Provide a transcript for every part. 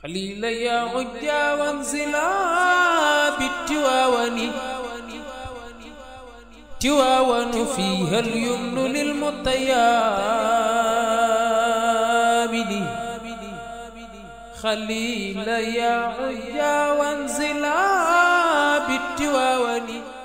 خليل يا غجا وانزلا بالتواون تواون فيها اليمن للمطيابد خليل يا غجا وانزلا بالتواون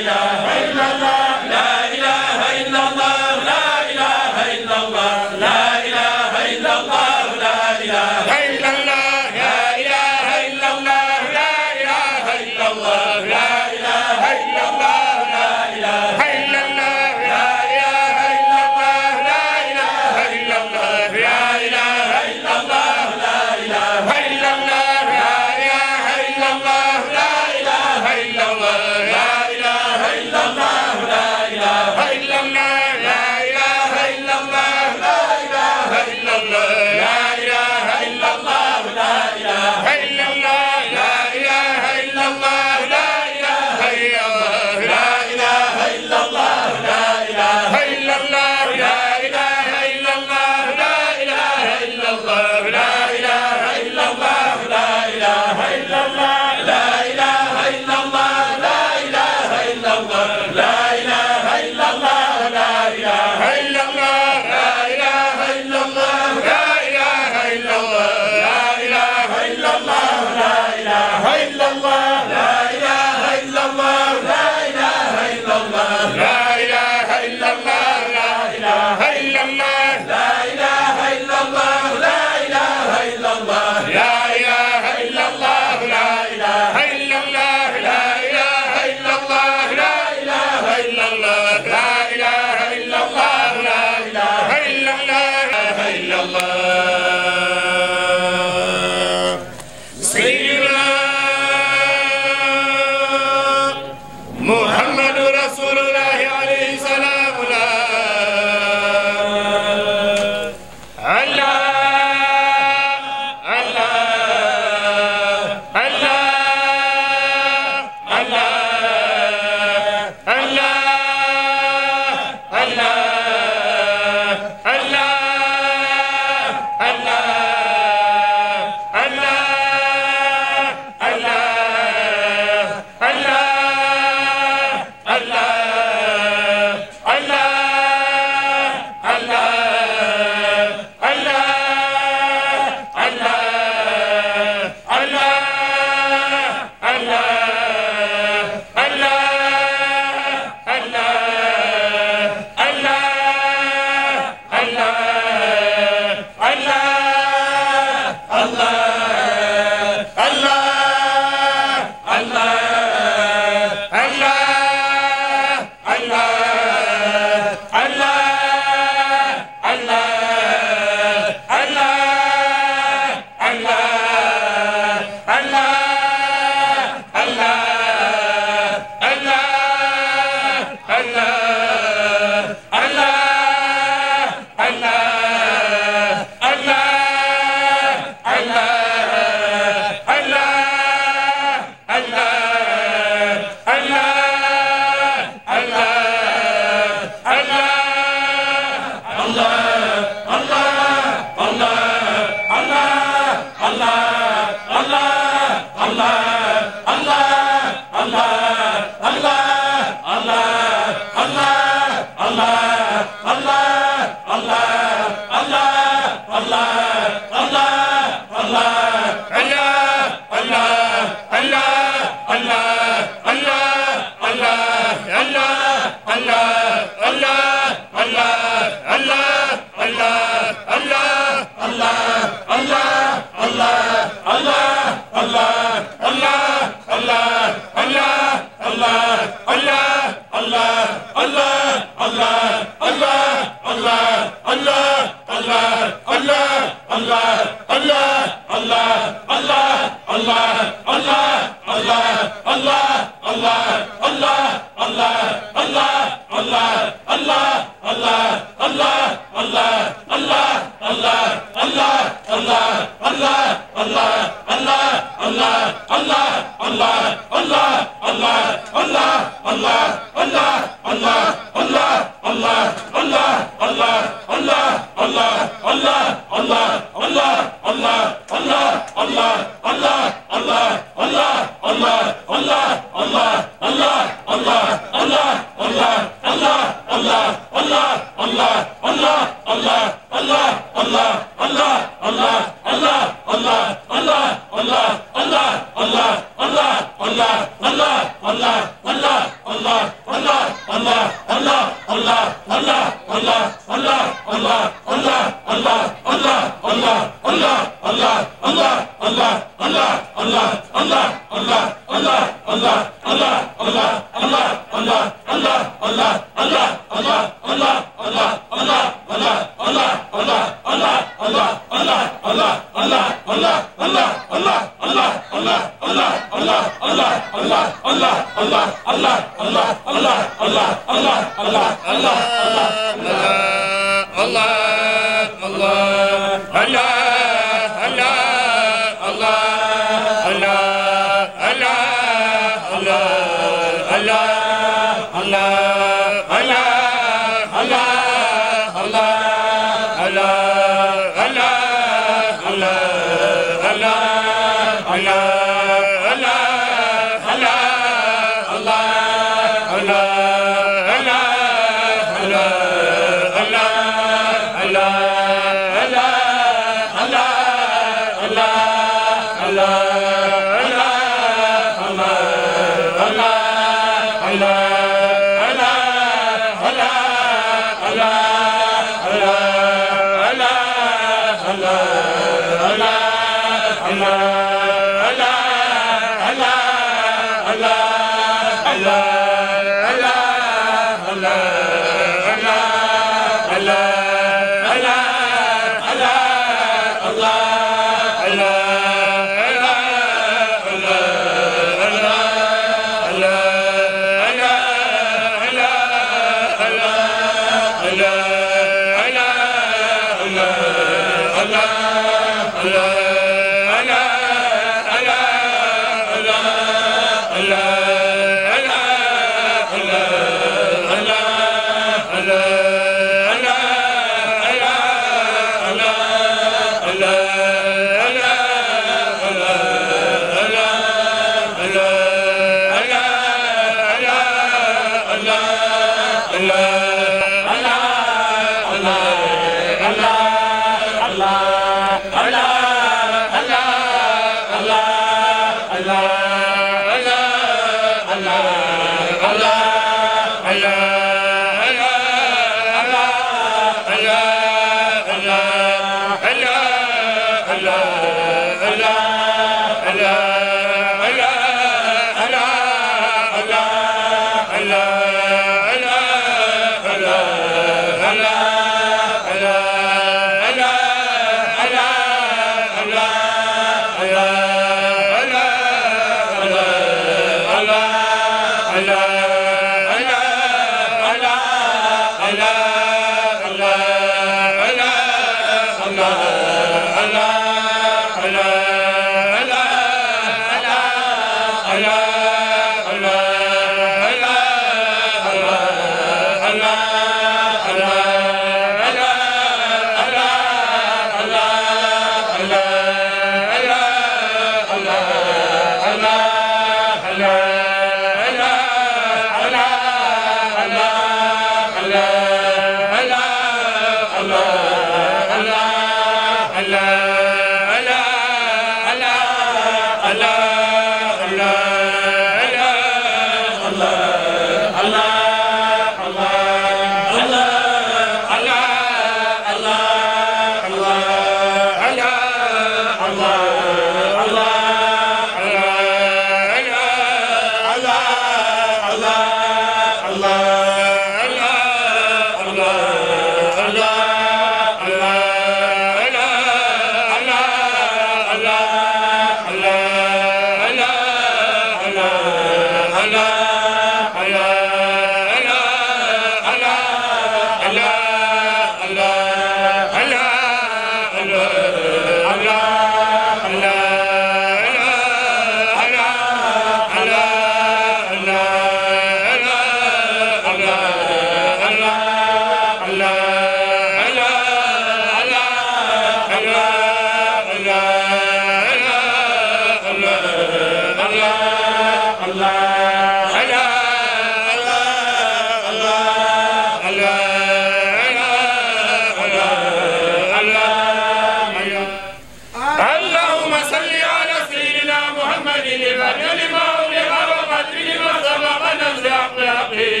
البدر لما أغلق وقدر لما سبق نزل أخلاقي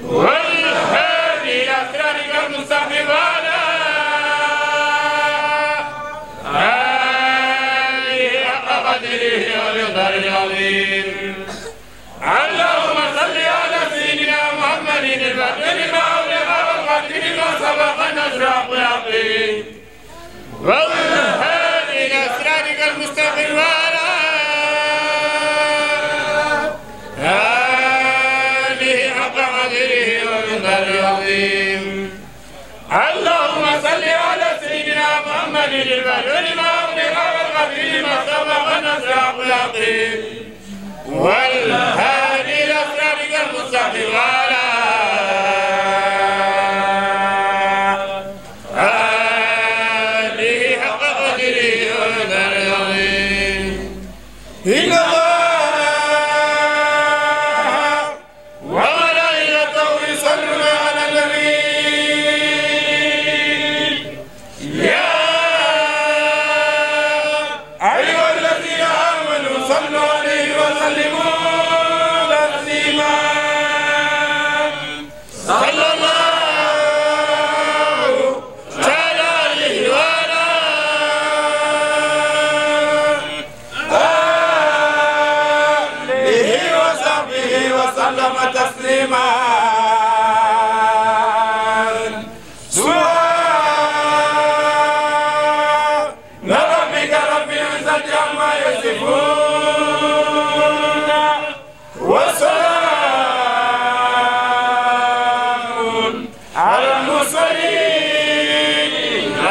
والهادي لأسرارك المستقيم على آله حق قدره ومقداره العظيم. اللهم صل على سيدنا محمد البدر لما أغلق وقدر لما سبق نزل أخلاقي والهادي لأسرارك المستقيم على آله حق قدره ومقداره العظيم. اللهم صل على سيدنا محمد البدر لما أغلق والقدر لما سبق نزل أخلاقي والهادي لأسرارك المستقيم على آله حق قدره ومقداره العظيم. إن الله وملائكته يصلون على النبي يا أيها الذين آمنوا صلوا عليه وسلموا تسليما. صلى الله تعالى عليه وعلى آله وصحبه وسلم تسليما. سبحان ربك رب العزة عما يصفون وسلام على المرسلين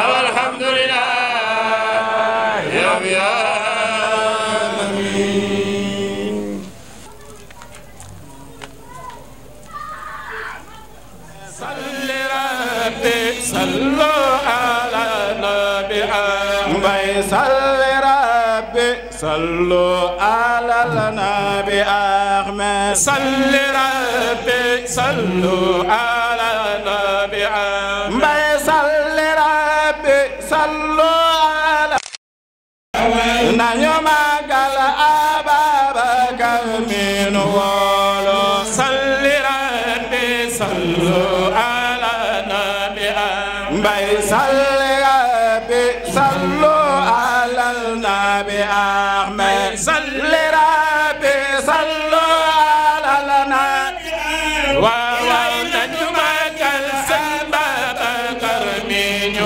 والحمد لله رب العالمين. صل ربي صلوا على النبي صل ربي صلوا على النبي أحمد صل ربي صلوا على النبي أحمد صل ربي صلوا على نيوم قال أبابك من ولو صل ربي صلوا على النبي أحمد صل ربي صلوا على النبي أحمد صل ربي صلوا على النبي ونجمك السبب كرمين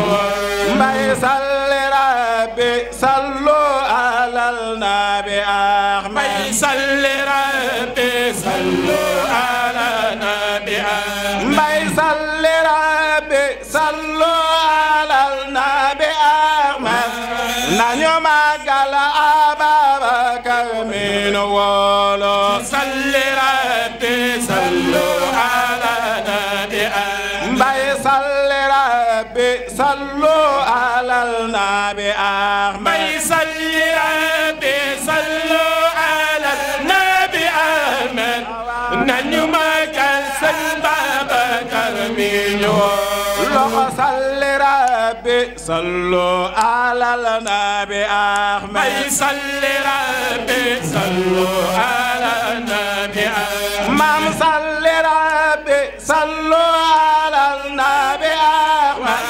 صل ربي صلوا على النبي أحمد صل ربي صلوا على النبي أحمد صل ربي صلوا على النبي أحمد نيوم قال أبابكر من ولو صل ربي صلوا على النبي أحمد صل ربي صلوا على النبي أحمد صل ربي صلوا على النبي أحمد نيوم قال أبابكر من ولو صل ربي صلوا على النبي أحمد صل ربي صلوا على النبي أحمد صل ربي صلوا على النبي أحمد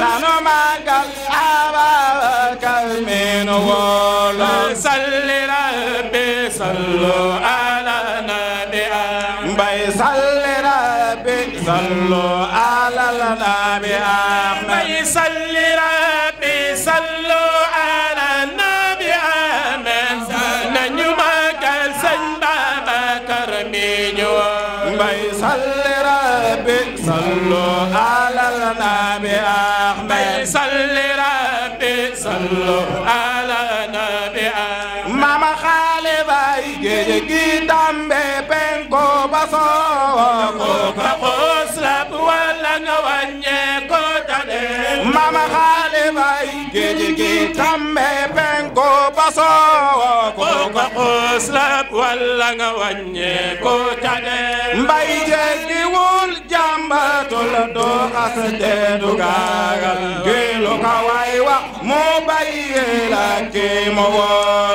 نانو ما قال أبابكر من ولو صل ربي صلوا على النبي أحمد صل ربي صلوا على النبي أحمد صل ربي صلوا على النبي أحمد نيوم قال أبابكر من صل ربي صلوا على النبي أحمد صل ربي صلوا على النبي أحمد ماما خالد يجي تامبي بنكو باسو كوكا سلاب ولا نواني كوتاني ماما خالد يجي تامبي بنكو باسو كوكا سلاب ولا نواني كوتاني مباي جيجي وول جامباتول دو خاسدي دوغاغال جيلو كواي وا مو باي لا كي مو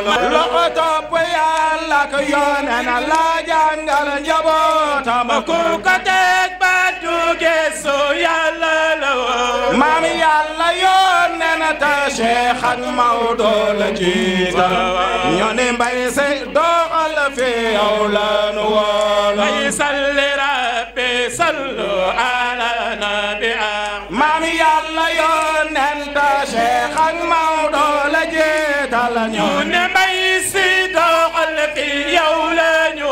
لو توب يا ak yonen la jàngal njabootam ku ko teg ba du gëstu yàlla la woon maam yàlla yonen ta Cheikh ak Maodo la jiital ñoo ne mbay se doxal fi yow la nu woon ay salli rabbi sallu ala nabi maam yàlla yonen ta Cheikh ak Maodo la jiital ñoo ne mbay si doxal fi yow la ñu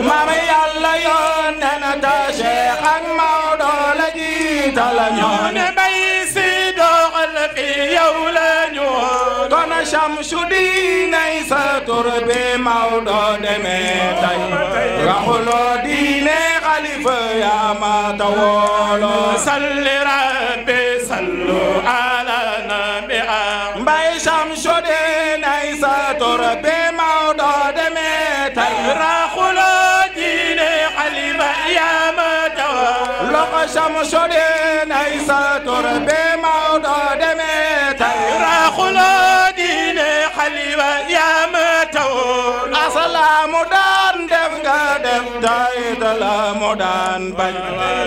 maam yàlla yonen ta Cheikh ak Maodo la jiital ñoo ne mbay si doxal fi yow la ñu kon Shamsuddin ay sa tur bi Maodo demee tay raxuloo diine xalifa yaa ma tawoolo salli rabbi sallu ala nabi mbay Shamsuddin ay sa tur bi Maodo demee tay raxuloo diine xalifa yaa ma tawoolo loxo Shamsuddin ay sa tur bi Maodo demee tay raxuloo diine xalifa yaa ma tawoolo asalaamu daan def nga def tay la mu daan bañ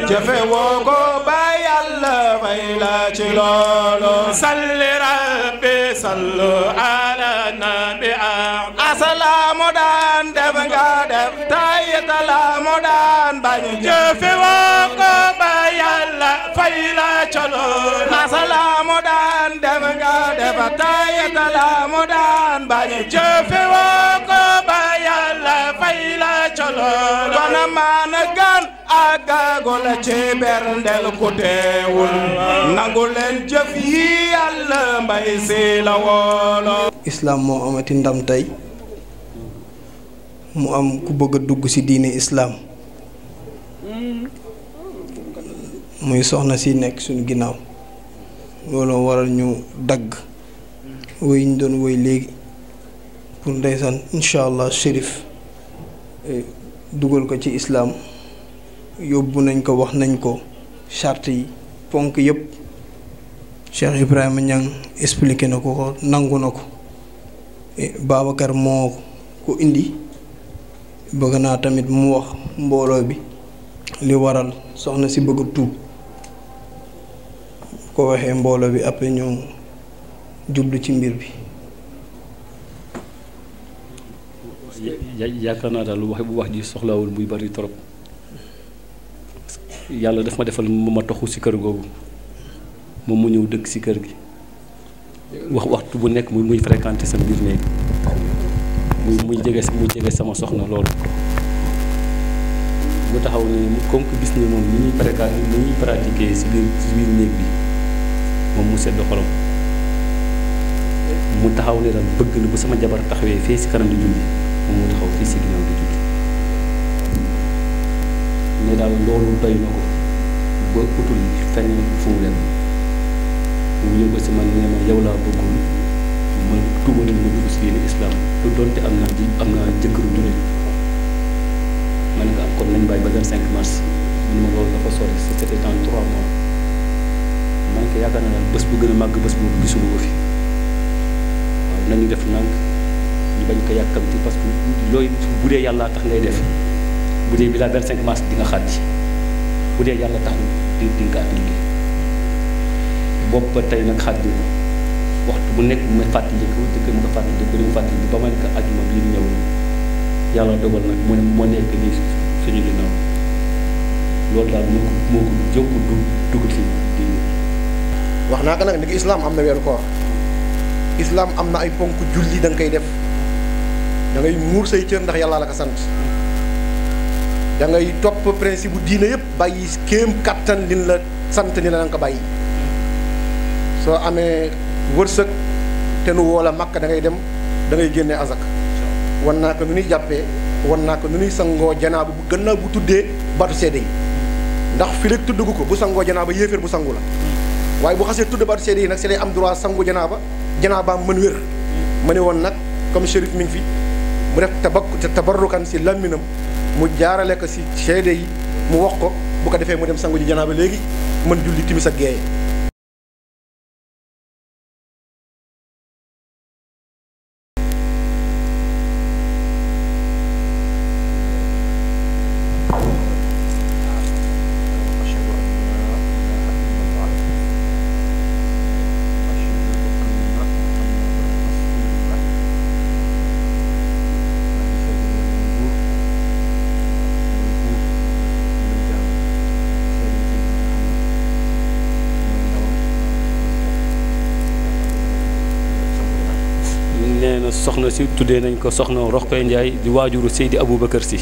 jëfe woo ko ba Yàlla fay la ci loolu salli rabbi sallu ala nabi asalaamu daan def nga def tay la mu daan bañ jëfe woo ko ba Yàlla fay la ci loolu asalaamu daan def nga def tay la mu daan bañ jëfe woo ko ba Yàlla fay la ci loolu kon maan gan àggagul ci berndel ku teewul nangu leen jëf yi Yàlla mbay si la woolo islam moo amati ndam tey mu am ku bëgg a dugg ci diine islam muy soxna si nekk suñu ginnaaw looloo waral ñu dagg woy ñu doon woy léegi pour ndeysaan incha allah shérif dugal ko ci islam yóbbu nañ ko wax nañ ko charte yi ponk yépp Cheikh Ibrahima Niang expliqué na ko nangu na ko Babacar moo ko indi bëgg naa tamit mu wax mbooloo bi li waral soxna si bëgg a tuub ko waxee mbooloo bi après ñu jublu ci mbir bi. yaakaar naa daal wax ji soxlawul muy bari trop yàlla daf ma defal ma toxu ci kër googu moom mu ñëw dëkk ci kër gi waxtu bu nekk muy fréquenté sa biir néeg muy jege sama soxna loolu mu taxaw ne comme que gis ni moom ni ñuy pratiquer ci biir néeg bi moom mu sedd xolam mu taxaw ne daal bëgg na bu sama jabar taxawee fee ci kanam di julli moom mu taxaw fii ci ginnaaw di julli ne daal loolu doy na ko ba utul fenn fu mu dem mu ñëw ba ci man ne ma yow laa bëggul ma tuubalal ma dugg ci diine islam lu doonte am naa jëkkëru jullit ma ne ko kon nañ bàyyi ba 25 mars mu ne ma loolu dafa sori c'était dans 3 mois ma ne ko yaakaar naa daal bés bu gën a màgg bés boobu gisuma ko fi waaw nañu def nag ñu bañ ko yàkkamti parce que looy bu dee yàlla tax ngay def bu dee bi la 25 mars di nga xàddi bu dee yàlla tax di nga appliqué bopp ba tey nag xàddi waxtu bu nekk mu fàttaliku dëkk mu ko fàttaliku di mu fàttaliku ba ma ne ko àjjuma bii ñëw yàlla dogal nag moo nekk nii suñu ginnaaw loolu daal moo ko jóg dugg fii di wax naa ko nag ni islam am na weeru koor islam am na ay ponk julli da nga koy def da ngay muur say cër ndax yàlla la ko sant da ngay topp principe bu diine yëpp bàyyi kéem kattan lin la sant ni la nga ko bàyyi soo amee wërsëg te nu woo la makka da ngay dem da ngay génne azak wan naa ko nu ñuy jàppee wan naa ko nu ñuy sangoo janaaba bu gannaaw bu tuddee baatu seede yi ndax fi rek tudd ko bu sangoo janaaba yéeféer bu sangu la waaye bu xasee tudd baatu seede yi nag si lay am droit sangu janaabaam mën wér ma ne woon nag comme shérif mi ngi fi mu def tabarrukan si làmminam mu jaarale ko si seede yi mu wax ko bu ko defee mu dem sangu ji janaaba léegi mën julli timis ak géeye soxna si tuddee nañ ko soxna Rokhaya Ndiaye di waajuru Seydi Aboubacar Sy.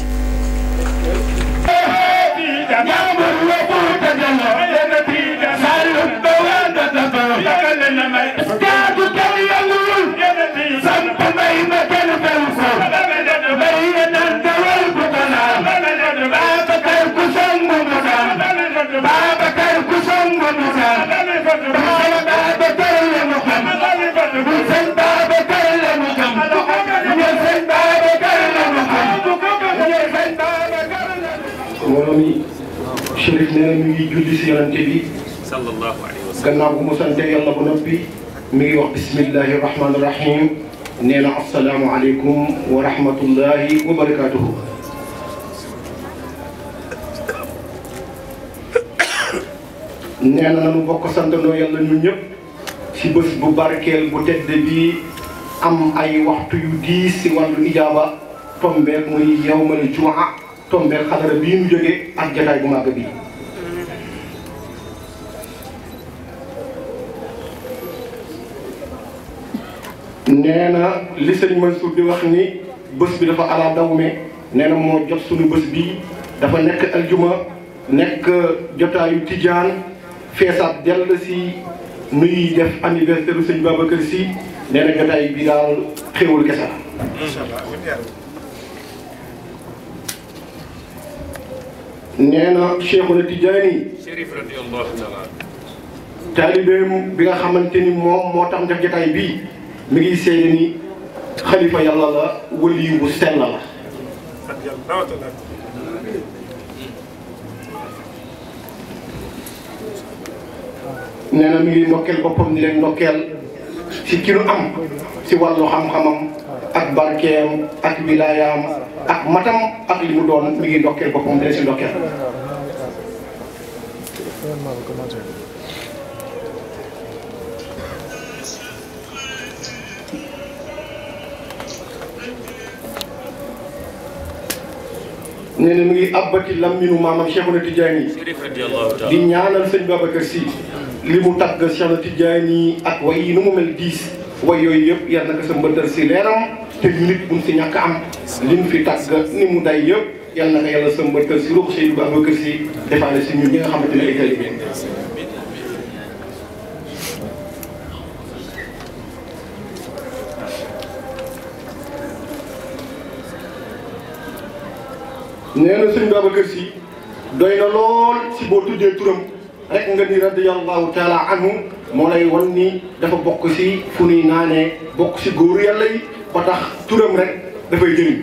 mbooloo mi Chérif nee na mi ngi julli si yonante bi sallallahu alayhi wa sallam. gannaaw bu mu sante yàlla ba noppi mi ngi wax bismillahi rahmaani rahim nee na asalaamu aleykum wa rahmatullahi wa barakaatuhu. nee na nanu bokk santandoo yàlla ñun ñëpp si bés bu barkeel bu tedd bi am ay waxtu yu diis si wàllu ijaaba tombeek muy yawmal jumaa tombeek xadara bii mu jóge ak jataay bu màgg bi. nee na li sëñ Mansour di wax ni bés bi dafa ala dawme nee na moo jot suñu bés bi dafa nekk aljuma nekk jotaayu tijaan feesaat dell si nuy def anniversaire u sëñ Babacar Sy nee na jotaay bi daal xéwul kese la. nee na Cheikhuna Tijaani Chérif radiyallahu taala taalibeem bi nga xamante ni moom moo tax def jotaay bii mi ngi seede ni xalifa yàlla la waliyu bu sell la. nee na mi ngi ndokkeel boppam di leen ndokkeel si ki nu am si wàllu xam-xamam ak barkeem ak wilaayaam ak matam ak li mu doon mi ngi ndokkeel boppam di leen si ndokkeel. nee na mi ngi abbati lamminu maamam Cheikhuna Tijaani di ñaanal sëñ Babacar Sy li mu tagg Cheikhuna Tijaani ak way yi nu mu mel diis way yooyu yëpp yar na ko sa mbëndal si leeram te ñu nit buñ si ñàkk am li mu fi tagg ni mu day yëpp yal na ko yàlla sa mbëndal si ruux Seydi Babacar Sy defaale si ñun ñi nga xamante ne ay taalibe. nee na sëñ Babacar Sy doy na lool si boo tuddee turam rek nga ni radiyallahu taala anhu moo lay wan ni dafa bokk si fu nuy naanee bokk si góoru yàlla yi ba tax turam rek dafay jëriñ.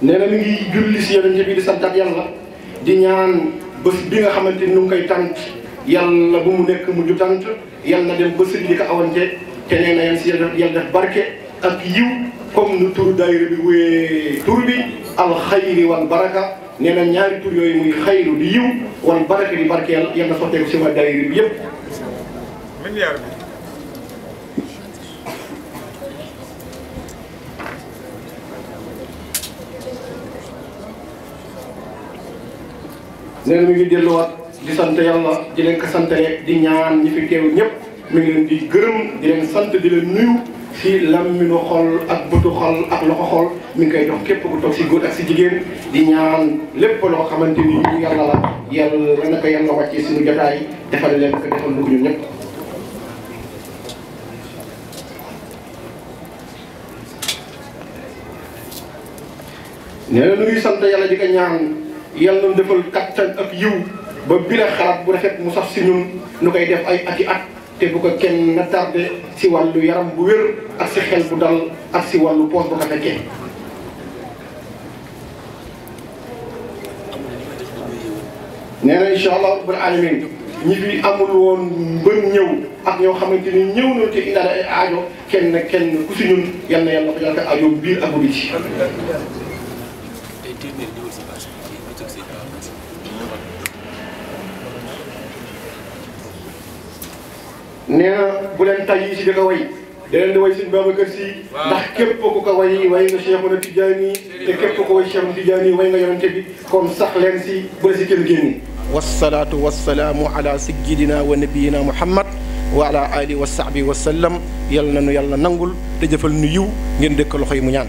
nee na mi ngi julli si yonent bi di santat yàlla di ñaan bés bi nga xamante ni ñu ngi koy tant yàlla bu mu nekk mujj tant yàlla na dem ba sëñ di ko awante te nee na yan si yàlla def barke ak yiw comme nu turu daayira bi wéyee tur bi alxayri wal baraka nee na ñaari tur yooyu muy xayru di yiw wal baraka di barkeel yàlla sotteeku si waa daayira bi yëpp. nee na mi ngi delluwaat di sant yàlla di leen ko santale di ñaan ñi fi teew ñëpp mi ngi leen di gërëm di leen sant di leen nuyu si lamminu xol ak bëtu xol ak loxo xol mi ngi koy jox képp ku toog si góor ak si jigéen di ñaan lépp loo xamante ni ñu yàlla la yàlla na ko yàlla wàccee suñu jotaay defal leen ko defal lu ko ñun ñëpp. nee na nu ngi sant yàlla di ko ñaan yàlla na defal kattan ak yiw ba bi la xalaat bu rafet mu sax si ñun nu koy def ay ati at te bu ko kenn na tardé si wàllu yaram bu wér ak si xel bu dal ak si wàllu poos bu ko fekkee. nee na incha allah rabbul alamin ñi fi amul woon mbën ñëw ak ñoo xamante ni ñëw na te indaale ay aajo kenn ku si ñun yal na yàlla ko jàll aajo biir ak bu biti. nee na bu leen tay yi si di ko way deneen di way sëñ Babacar Si ndax képp ku ko way way nga Cheikhuna Tidiane te képp ku ko way Cheikhuna Tidiane way nga yonente bi comme sax leen si bu la si kenn génni wasalaatu wasalaamu ala sayyidina wa nabiyina Muhammad wa ala alihi wa sahbihi wa sallam yal na nu yàlla nangul te jëfal nu yiw ngeen dëkk loxo yi mu ñaan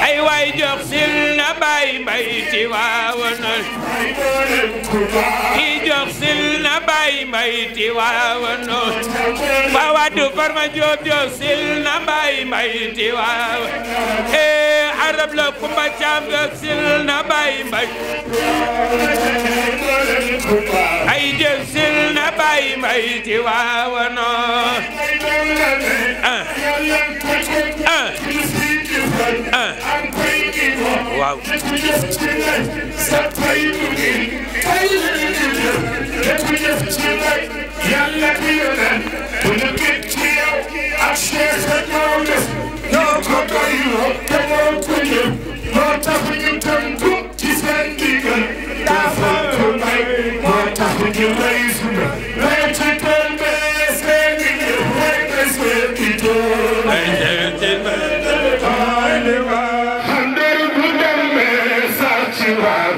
ay waay jox sil na bay mbay ti waawanal ki jox sil na bay mbay ti waawanal Fawadu Farma Jóob jox sil na bay mbay ti waawanal arab la Kumba Caam jox sil na bay mbay ay jox sil na bay mbay ti waawanal waaw yàlla bi yonen bu ñu gis ci yow ak Cheikh sa Maodo ñoo ko doyloo te moo ko ñëw moo tax ñu tënku ci seen ndigal dafa ko may moo tax ñu rey suñu rey ci tool bee seen i ñëw rey na seen i tool handar bu demee sax ci waa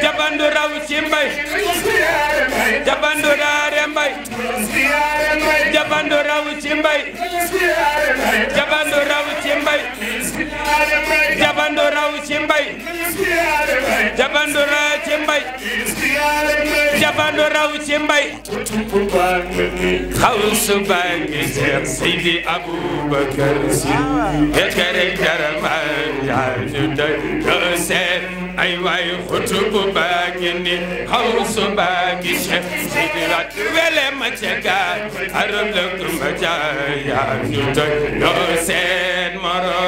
jabandu raw ci mbay jabandu raare mbay jabandu raw ci mbay jabandu raw ci mbay jabandu raw ci mbay jabandu raw ci mbay jabandu raw ci mbay xawsu bangi Seex Seydi Abubakar Si ekere jaraman yaanu doy seet ay waay xutubu bangi ni xawsu bangi Seex Seydi Wat wele ma cega arab la kumba yaanu doy seet moro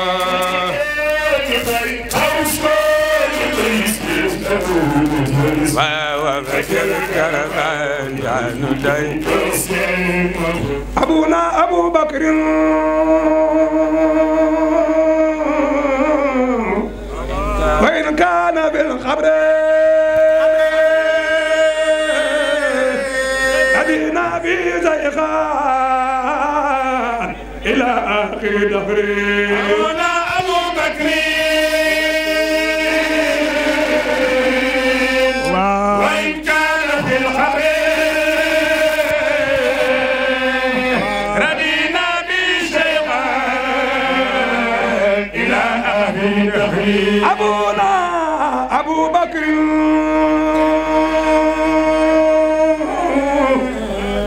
أبونا أبو بكر وإن كان بالخبر أدينا هدينا بزيغان إلى آخر دهري أبونا أبو بكر وإن كان في الحرب ردينا بشيخان إلى آخر دهري أبونا أبو بكر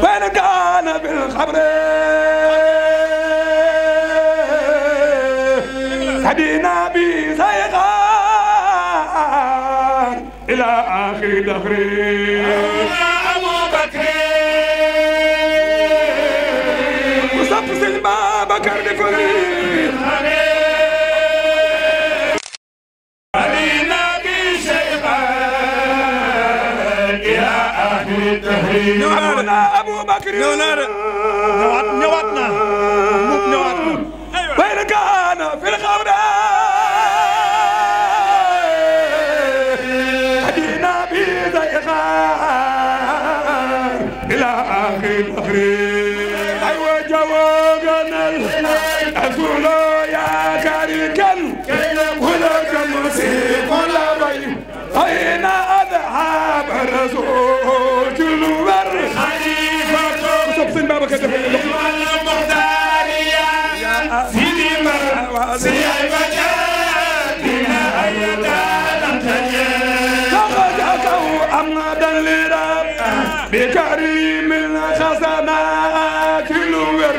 وإن كان في الخبر هدينا بزيغان إلى آخر دهري أبو بكر وصفصل ما بكر لفريد علينا بشيخان إلى آخر الدهر أبونا أبو بكر ñëwaatنا وإن كان في الخبر هدينا بزيغان إلى آخر الدهر أيوة جوابنا الأسول يا كاريكا ولا كمسيق ولا بين أين أذهب الرسول كل ور خليفة سبسن بابك المختار يا سيدي مر سيبك بنا أيضا لم تجد تخرجك أمدا لرب بكريم الخزنات كل ور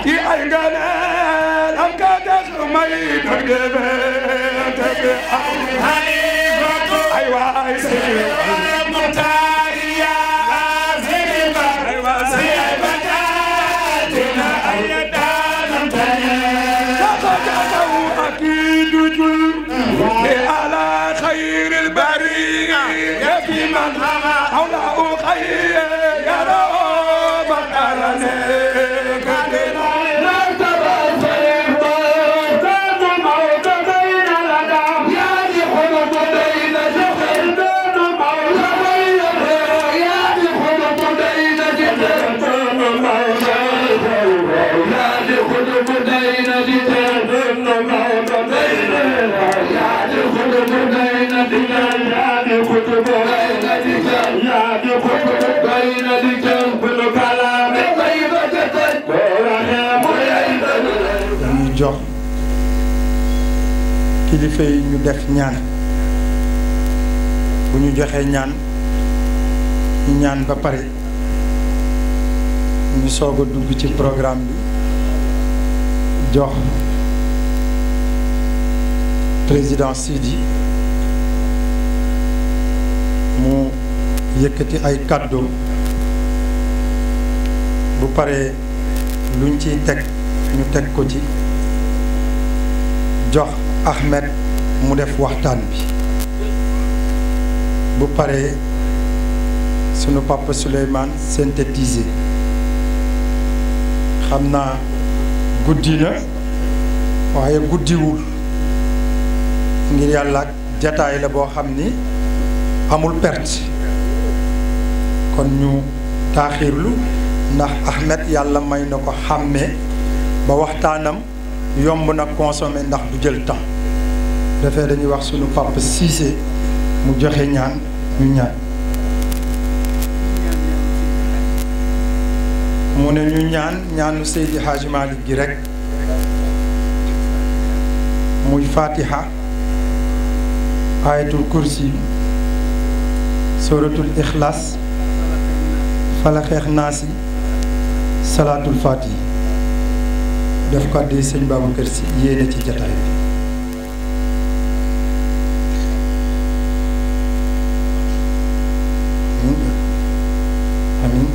في أيقنا أبكاتك ميت خليفة أيوة المختار يا سيدي مر سيبك بنا أيضا لم تجد أكيد جل على خير البرية في من حوله خير يرى بقرني dañuy jox kilifa yi ñu def ñaan bu ñu joxee ñaan ñu ñaan ba pare ñu soog a dugg ci programme bi jox président Sidi mu yëkkati ay kàddu bu paree luñ ciy teg ñu teg ko ci jox Ahmed mu def waxtaan bi bu paree sunu papa Souleymane synthétisé xam naa guddi na waaye guddiwul ngir yàlla jataay la boo xam ni amul perte kon ñu taaxiirlu ndax Ahmed yàlla may na ko xàmmee ba waxtaanam yomb na consommé ndax du jël temps dafay dañuy wax sunu papa Cissé mu joxe ñaan ñu ñaan mu ne ñu ñaanu Seydi Hadji Malick gi rek muy Fatiha ayatul kursi suratul ikhlas falaxeex naasi salaatul Fatiha def ko àddee sëñ Babacar Sy yéene ci jataay bi amin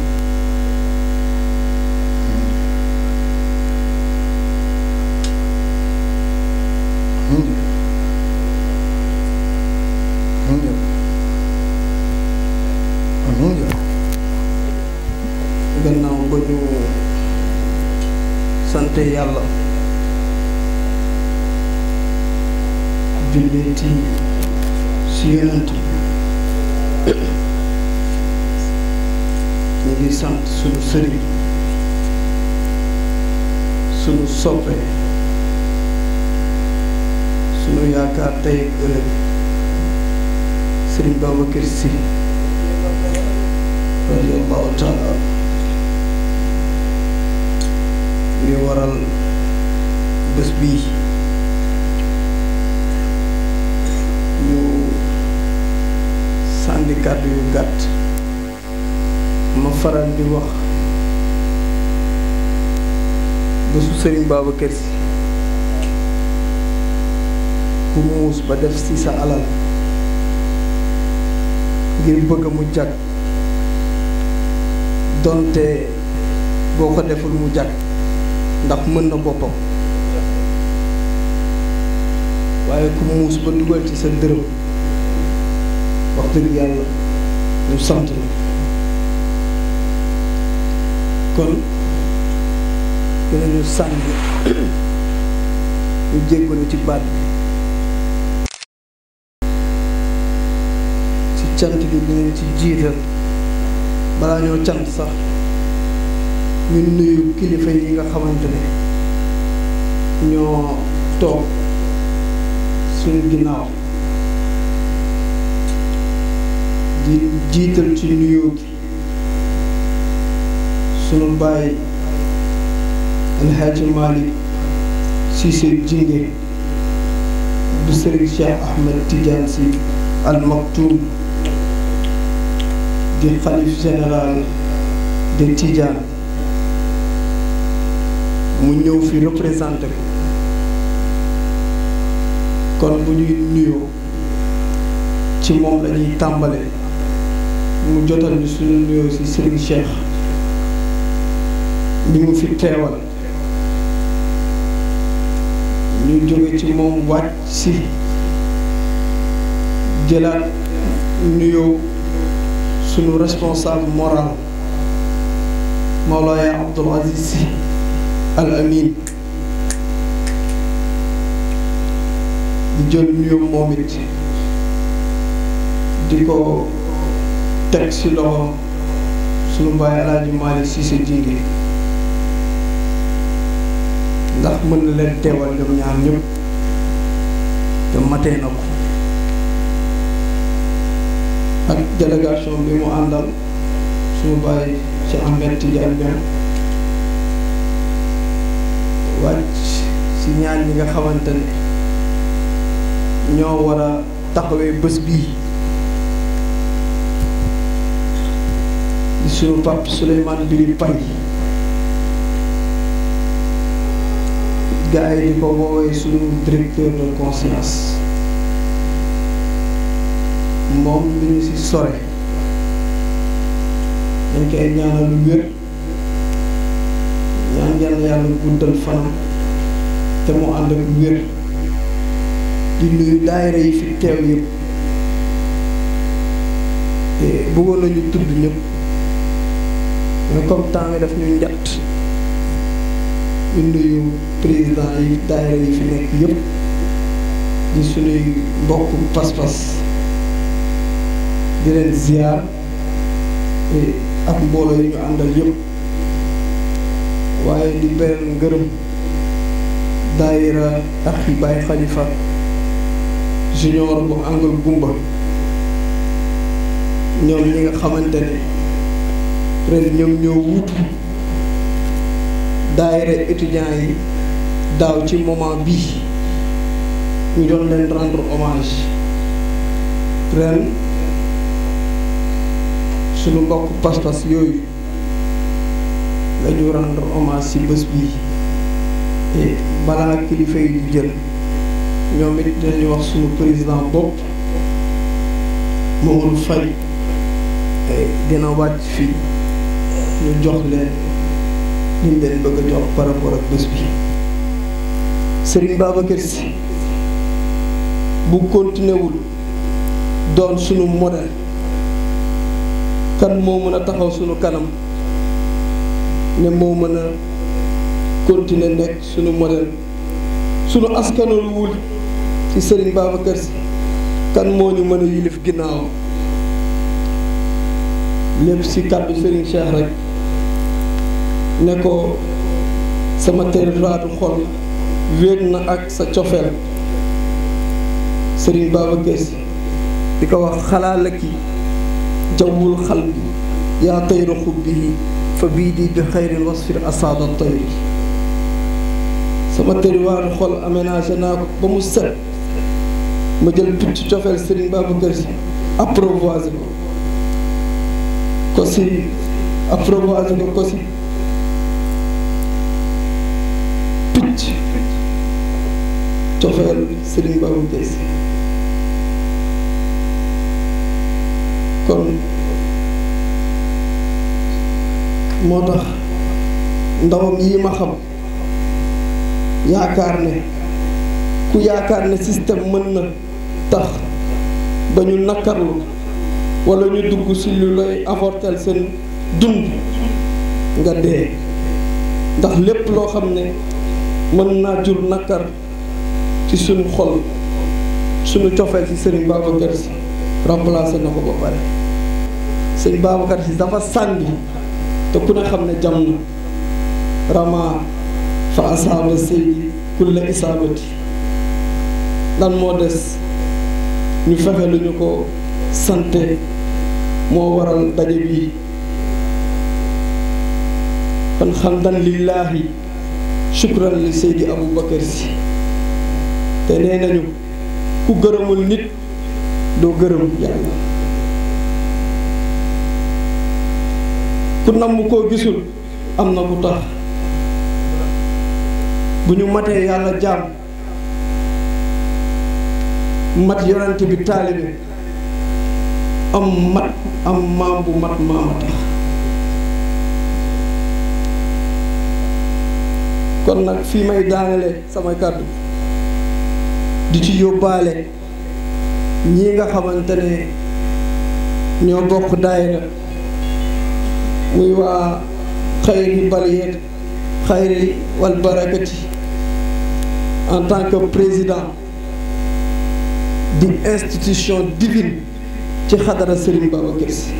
gannaaw ba ñu sant yàlla julleeti si yonent ñu ngi sant sunu sëriñ sunu soppe sunu yaakaar tey ak ëllëg sëriñ Babacar Sy radiyallahu taala li waral bés bii ñu sànni kàddu yu gàtt ma faral di wax bésu sëriñ Babacar Sy ku muus ba def ci sa alal ngir bëgg mu jag donte boo ko deful mu jag ndax mën na boppam waaye ku muus ba dugal ci sa dërëm wax dëgg yàlla ñu sant la kon dinañu sànni ñu jéggalu ci baat bi ci cant gi dinañ ci jiital balaa ñoo cant sax ñu nuyu kilifa yi nga xamante ne ñoo toog suñu ginnaaw di jiital ci nuyoo gi sunu baay Alxaaji Malick Cissé Jinge bu Sëriñ Cheikh Ahmed Tidiane Sy Al Maktoum di xalif général de Tidiane mu ñëw fi représenté ko kon bu ñuy nuyoo ci moom la ñuy tàmbale mu jotal ñu suñu nuyoo ci Serigne Cheikh bi mu fi teewal ñu jóge ci moom wàcc si jëlaat nuyoo suñu responsable moral Mawlaaya Abdoul Aziz Sy Al Amin di jël nuyoo moom it di ko teg ci loxo sunu mbaay Alaaji Malick Cissé Jinge ndax mën na leen teewal ñoom ñaar ñëpp te matee na ko ak délégation bi mu àndal sunu mbaay ci Ahmed Tidiane Niang wàcc ci ñaar ñi nga xamante ne ñoo war a taxawee bés bii di sunu pap Souleymane Biri Paye gars yi di ko woowee sunu directeur de conscience moom li ñu ci sore dañ koy ñaanal lu wér ñaan yàlla guddal fanam te mu ànd ak wér di nuyu daayira yi fi teew yëpp te bëggoon nañu tudd ñëpp mais comme temps bi daf ñu njatt ñu nuyu président yi daayira yi fi nekk yëpp di suñuy mbokk pas-pas di leen ziar ak mbooloo yi ñu àndal yëpp waaye di beral ngërëm daayira ak yi Baye Khalifa junior bu Angle Gumba ñoom ñi nga xamante ne ren ñoom ñoo wuutu daayira étudiants yi daaw ci moment bii ñu doon leen rendre hommage ren suñu mbokk pas-pas yooyu la ñu rendre hommage ci bés bii et balaa kilifa yi di jël ñoom it dinañu wax suñu président bopp Mamadou Faye dina wàcc fii ñu jox leen liñ leen bëgg a jox par rapport ak bés bi Serigne Babacar Sy bu continué wul doon sunu modèle kan moo mën a taxaw sunu kanam ne moo mën a continuer nekk sunu modèle sunu askanul wul ci Serigne Babacar Sy kan moo ñu mën a yilif ginnaaw lépp si kàddu Serigne Cheikh rek ne ko sama territoire xol wéet na ak sa cofeel Serigne Babacar Sy di ko wax xalaalaki jawwul xalbi yaa tayra xubbihi fa bii di bi xayrin wasfir asaada tayri sama territoire xol aménagé naa ko ba mu set ma jël picc cofeel Serigne Babacar Sy approvoisé ko si approvoisé ko si picc cofeel Serigne Babacar Sy kon moo tax ndawam yi ma xam yaakaar ne ku yaakaar ne système mën na tax ba ñu nakkarlu wala ñu dugg ci lu lay avorter seen dund nga dee ndax lépp loo xam ne mën naa jur nakkar ci suñu xol suñu cofeel ci Serigne Babacar Sy remplacé na ko ba pare Serigne Babacar Sy dafa sànni te ku ne xam ne jam na rama fa asaaba seydi kulla isaabati lan moo des ñu fexe lu ñu ko sante moo waral daje bi kon xamdan lillaahi shukran li Seydi Aboubacar Sy te nee nañu ku gërëmul nit doo gërëm yàlla ku namm koo gisul am na ku tax bu ñu matee yàlla jaam mat yonent bi taalibe am maam bu mat maama tax kon nag fii may daanele samay kàddu di ci yóbbaale ñii nga xamante ne ñoo bokk daayira muy waa xayri baliyet xayri wal barakati en tant que président di institution divine ci xadara Serigne Babacar Sy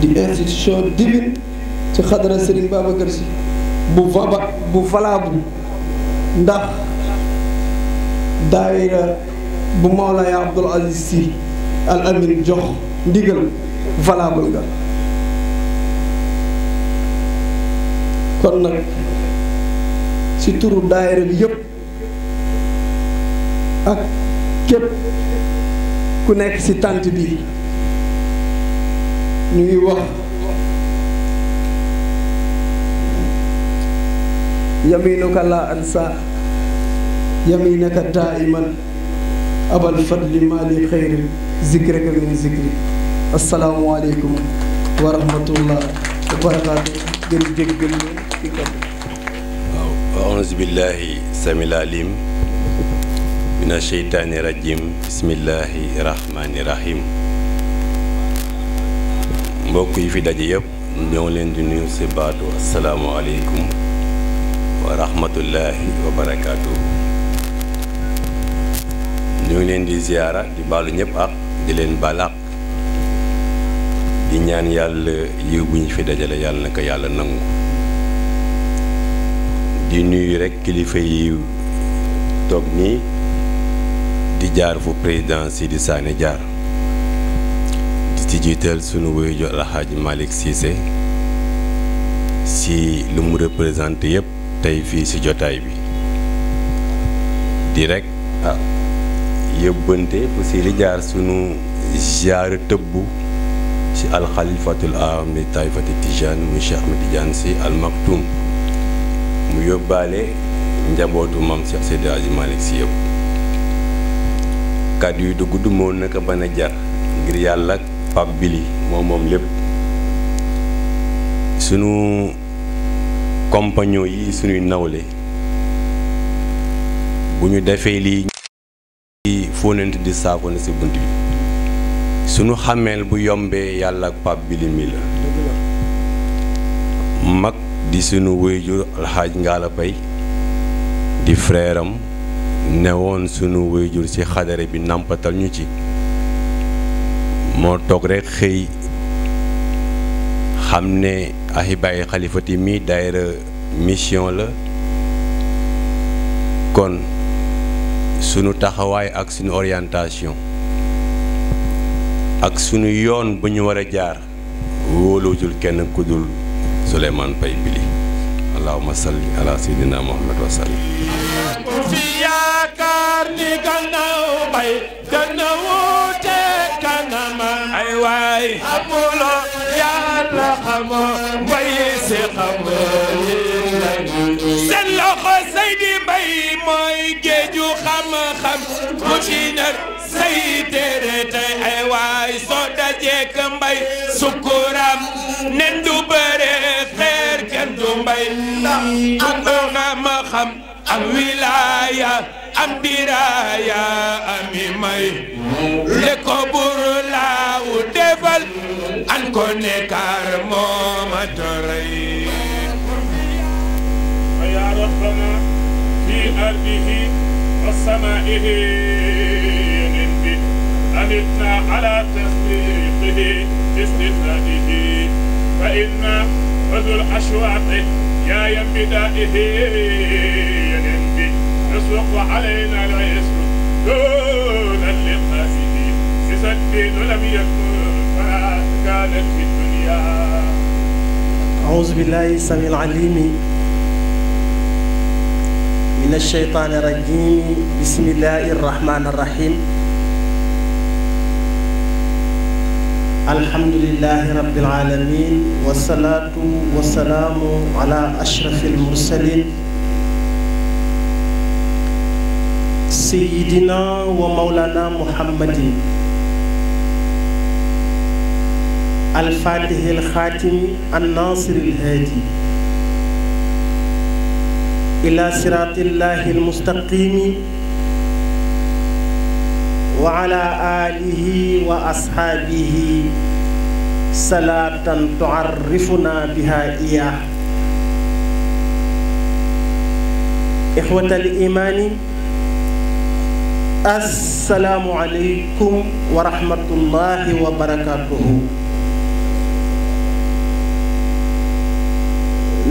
di institution divine ci xadara Serigne Babacar Sy bu valable ndax daayira bu Mawlaay Abdoul Aziz Sy Al Amin jox ndigal valable nga kon nag ci turu daayira bi yëpp ak képp ku nekk ci tànt bi ñu ngi wax yaminuka la ansa yaminaka daiman abal fadli mali xayri zikraka min zikri assalaamu aleykum wa rahmatullah wa barakaatu gën jéggal ci kàddu waaw auzu billahi samil alim mina sheytaani rajim bismillahi rahmani rahim mbokk yi fi daje yëpp ñoo leen di nuyu si baatu assalaamu aleykum wa rahmatullahi wa barakaatu ñu ngi leen di ziyaara di baalu ñëpp ak di leen baal ak di ñaan yàlla yiw bu ñu fi dajale yàlla na ko yàlla nangu di nuyu rekk kilifa yi toog nii di jaar fu président Sidi Sané jaar di ci jiital sunu waajur Alxaaji Malick Cissé si lu mu représenté yëpp tey fii ci jotaay bi di rekk yëbbante fu si li jaar sunu ziyaara tëbbu ci alxalifatul aam li taifati Tijaan muy Cheikh Ahmed Tidiane Sy Al Maktoum mu yóbbaale njabootu maam Cheikh Seydi Hadji Malick Sy yëpp kàddu yi du gudd moo naka ban a jar ngir yàlla Pape Bili moom lépp sunu compagnon yi sunuy nawle bu ñu defee lii fóonante di saafone ci bunt bi sunu xameel bu yombee yàlla ak Pape Bili mi la mag di sunu wéyjur alxaaj Ngaala Pay di frère am newoon sunu wéyjur ci xadare bi nàmpatal ñu ci moo toog rek xëy xam ne Ahibahi Khalifati mi daayira mission la kon sunu taxawaay ak sunu orientation ak sunu yoon bu ñu war a jaar wóoluwul kenn ku dul Souleymane Faye Bili allahumma salli ala sayyidina Muhammad wa sallim fi yaakaar ni gannaaw bay gana wuute kanama ay waay amulo yàlla xamoo mbay si xamoo seen loxo Seydi Mbaye mooy géeju xam-xam mu ci nar say tere tey ay waay soo dajeek mbay sukkuram nen du bëre xeer kenn du mbay am xam-xam am wilaaya am diraaya ami may le ko bur laaw defal an ko nekar mooma toray ya rabbana fi ardihi wa samaihi yanbi amitna ala tasdiqihi istithna'ihi fa inna wadul ashwaqi ya yambidaihi يسوق علينا العسر دون اللقاسه الدين لم يكن فلا كانت في الدنيا. أعوذ بالله السميع العليم من الشيطان الرجيم. بسم الله الرحمن الرحيم. الحمد لله رب العالمين والصلاة والسلام على أشرف المرسلين سيدنا ومولانا محمد الفاتح الخاتم الناصر الهادي إلى صراط الله المستقيم وعلى آله وأصحابه صلاة تعرفنا بها إياه. إخوة الإيمان، السلام عليكم ورحمة الله وبركاته.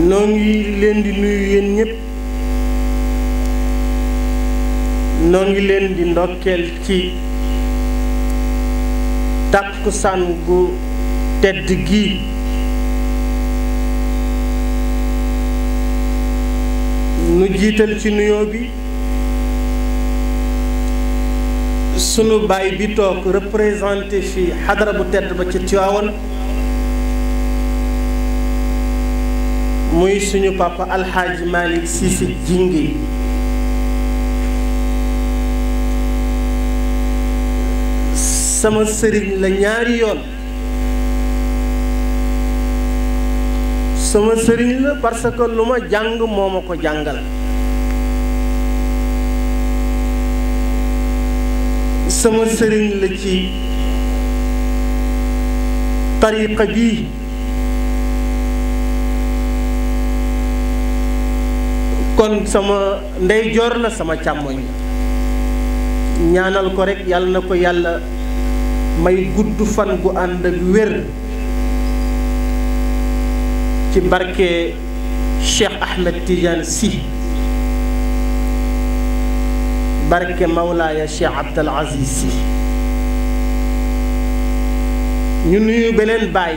noo ngi leen di nuyu yéen ñëpp, noo ngi leen di ndokkeel ci takkusaan gu tedd gi nu jiital ci nuyoo bi sunu baay bi toog représenté fi xadara bu tedd ba ci Tiwaawan, muy suñu papa alxaaji Malick Cissé Jingi. sama sëriñ la ñaari yoon. sama sëriñ la parce que lu ma jàng moo ma ko jàngal. sama sëriñ la ci tariqa bii. kon sama ndeyjoor la, sama càmmoñ la. ñaanal ko rekk yàlla na ko yàlla may gudd fan gu ànd ak wér ci barke Cheikh Ahmed Tidiane Sy, barke Mawlaaya Cheikh Abdel Aziz Sy. ñu nuyu beneen baay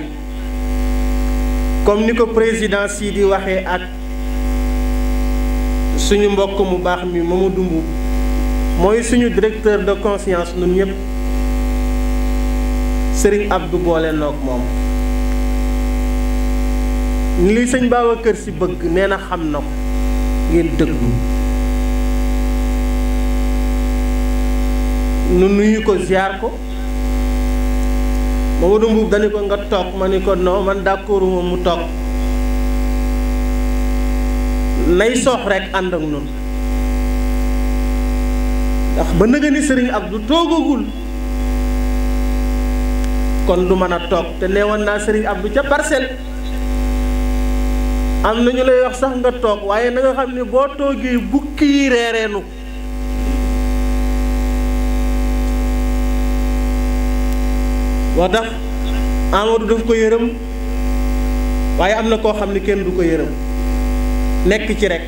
comme ni ko président Sy di waxee ak suñu mbokk mu baax mi Mamadou Mboub mooy suñu directeur de conscience ñun ñëpp. Sëriñ Abdou boole noog moom ni li sëñ Babacar Sy bëgg nee na xam na ko, ngeen dëggu. nu nuyu ko ziar ko. Mamadou Mboub dañu ko nga toog, ma ni ko non man d'accord moom mu toog, nay soox rek ànd ak noonu ndax ba nëga ni sëriñ Abdou toogagul kon du mën a toog. te neewoon naa sëriñ Abdou ca Parcelles am na ñu lay wax sax nga toog, waaye na nga xam ne boo toogee bukki yi reereenu. moo tax Amadou daf ko yërëm waaye am na koo xam ne kenn du ko yërëm nekk ci rek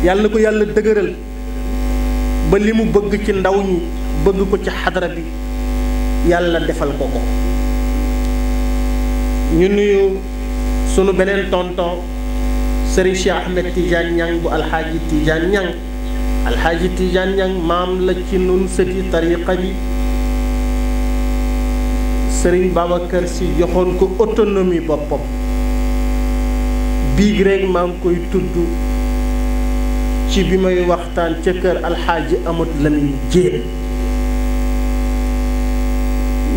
yàlla na ko yàlla dëgëral ba li mu bëgg ci ndaw ñi bëgg ko ci xadara bi yàlla defal ko ko. ñu nuyu sunu beneen tonton Serigne Cheikh Ahmed Tidiane Niang bu Alxaaji Tidiane Niang. Alxaaji Tidiane Niang maam la ci nun sëti tariqa bi Serigne Babacar Sy joxoon ko autonomie boppam biig rek maa ngi koy tudd ci bi may waxtaan ca kër Alxaaji Amadou Lamine Diène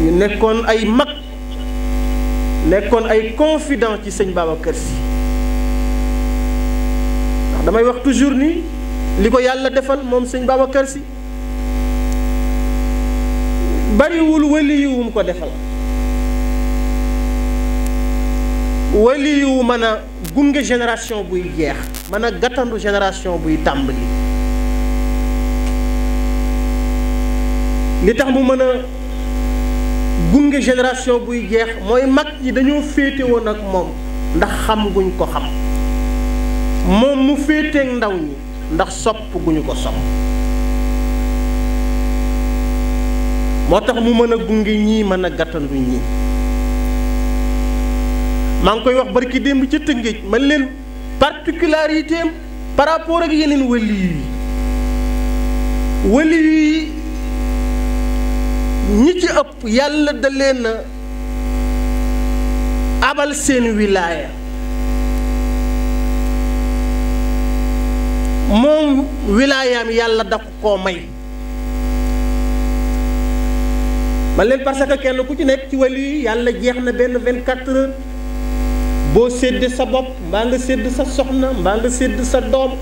ñu nekkoon ay mag nekkoon ay confident ci sëñ Babacar Sy ndax damay wax toujours ni li ko yàlla defal moom sëñ Babacar Sy bariwul wali yu mu ko defal wali yu mën a gunge génération buy jeex mën a gàttandu génération buy tàmbali li tax mu mën a gunge génération buy jeex mooy mag ñi dañoo féete woon ak moom ndax xam guñ ko xam moom mu féeteek ndaw ñi ndax sopp guñu ko sopp moo tax mu mën a gunge ñii mën a gàttandu ñii maa ngi koy wax barki démb ca Tëngéej man leen particularité am par rapport ak yeneen wali yi ñi ci ëpp yàlla da leen abal seen wilaaya moom wilaayaam yàlla da koo may man leen parce que kenn ku ci nekk ci wàllu yi yàlla jeex na benn 24 heures boo sédd sa bopp mbaa nga sédd sa soxna mbaa nga sédd sa doom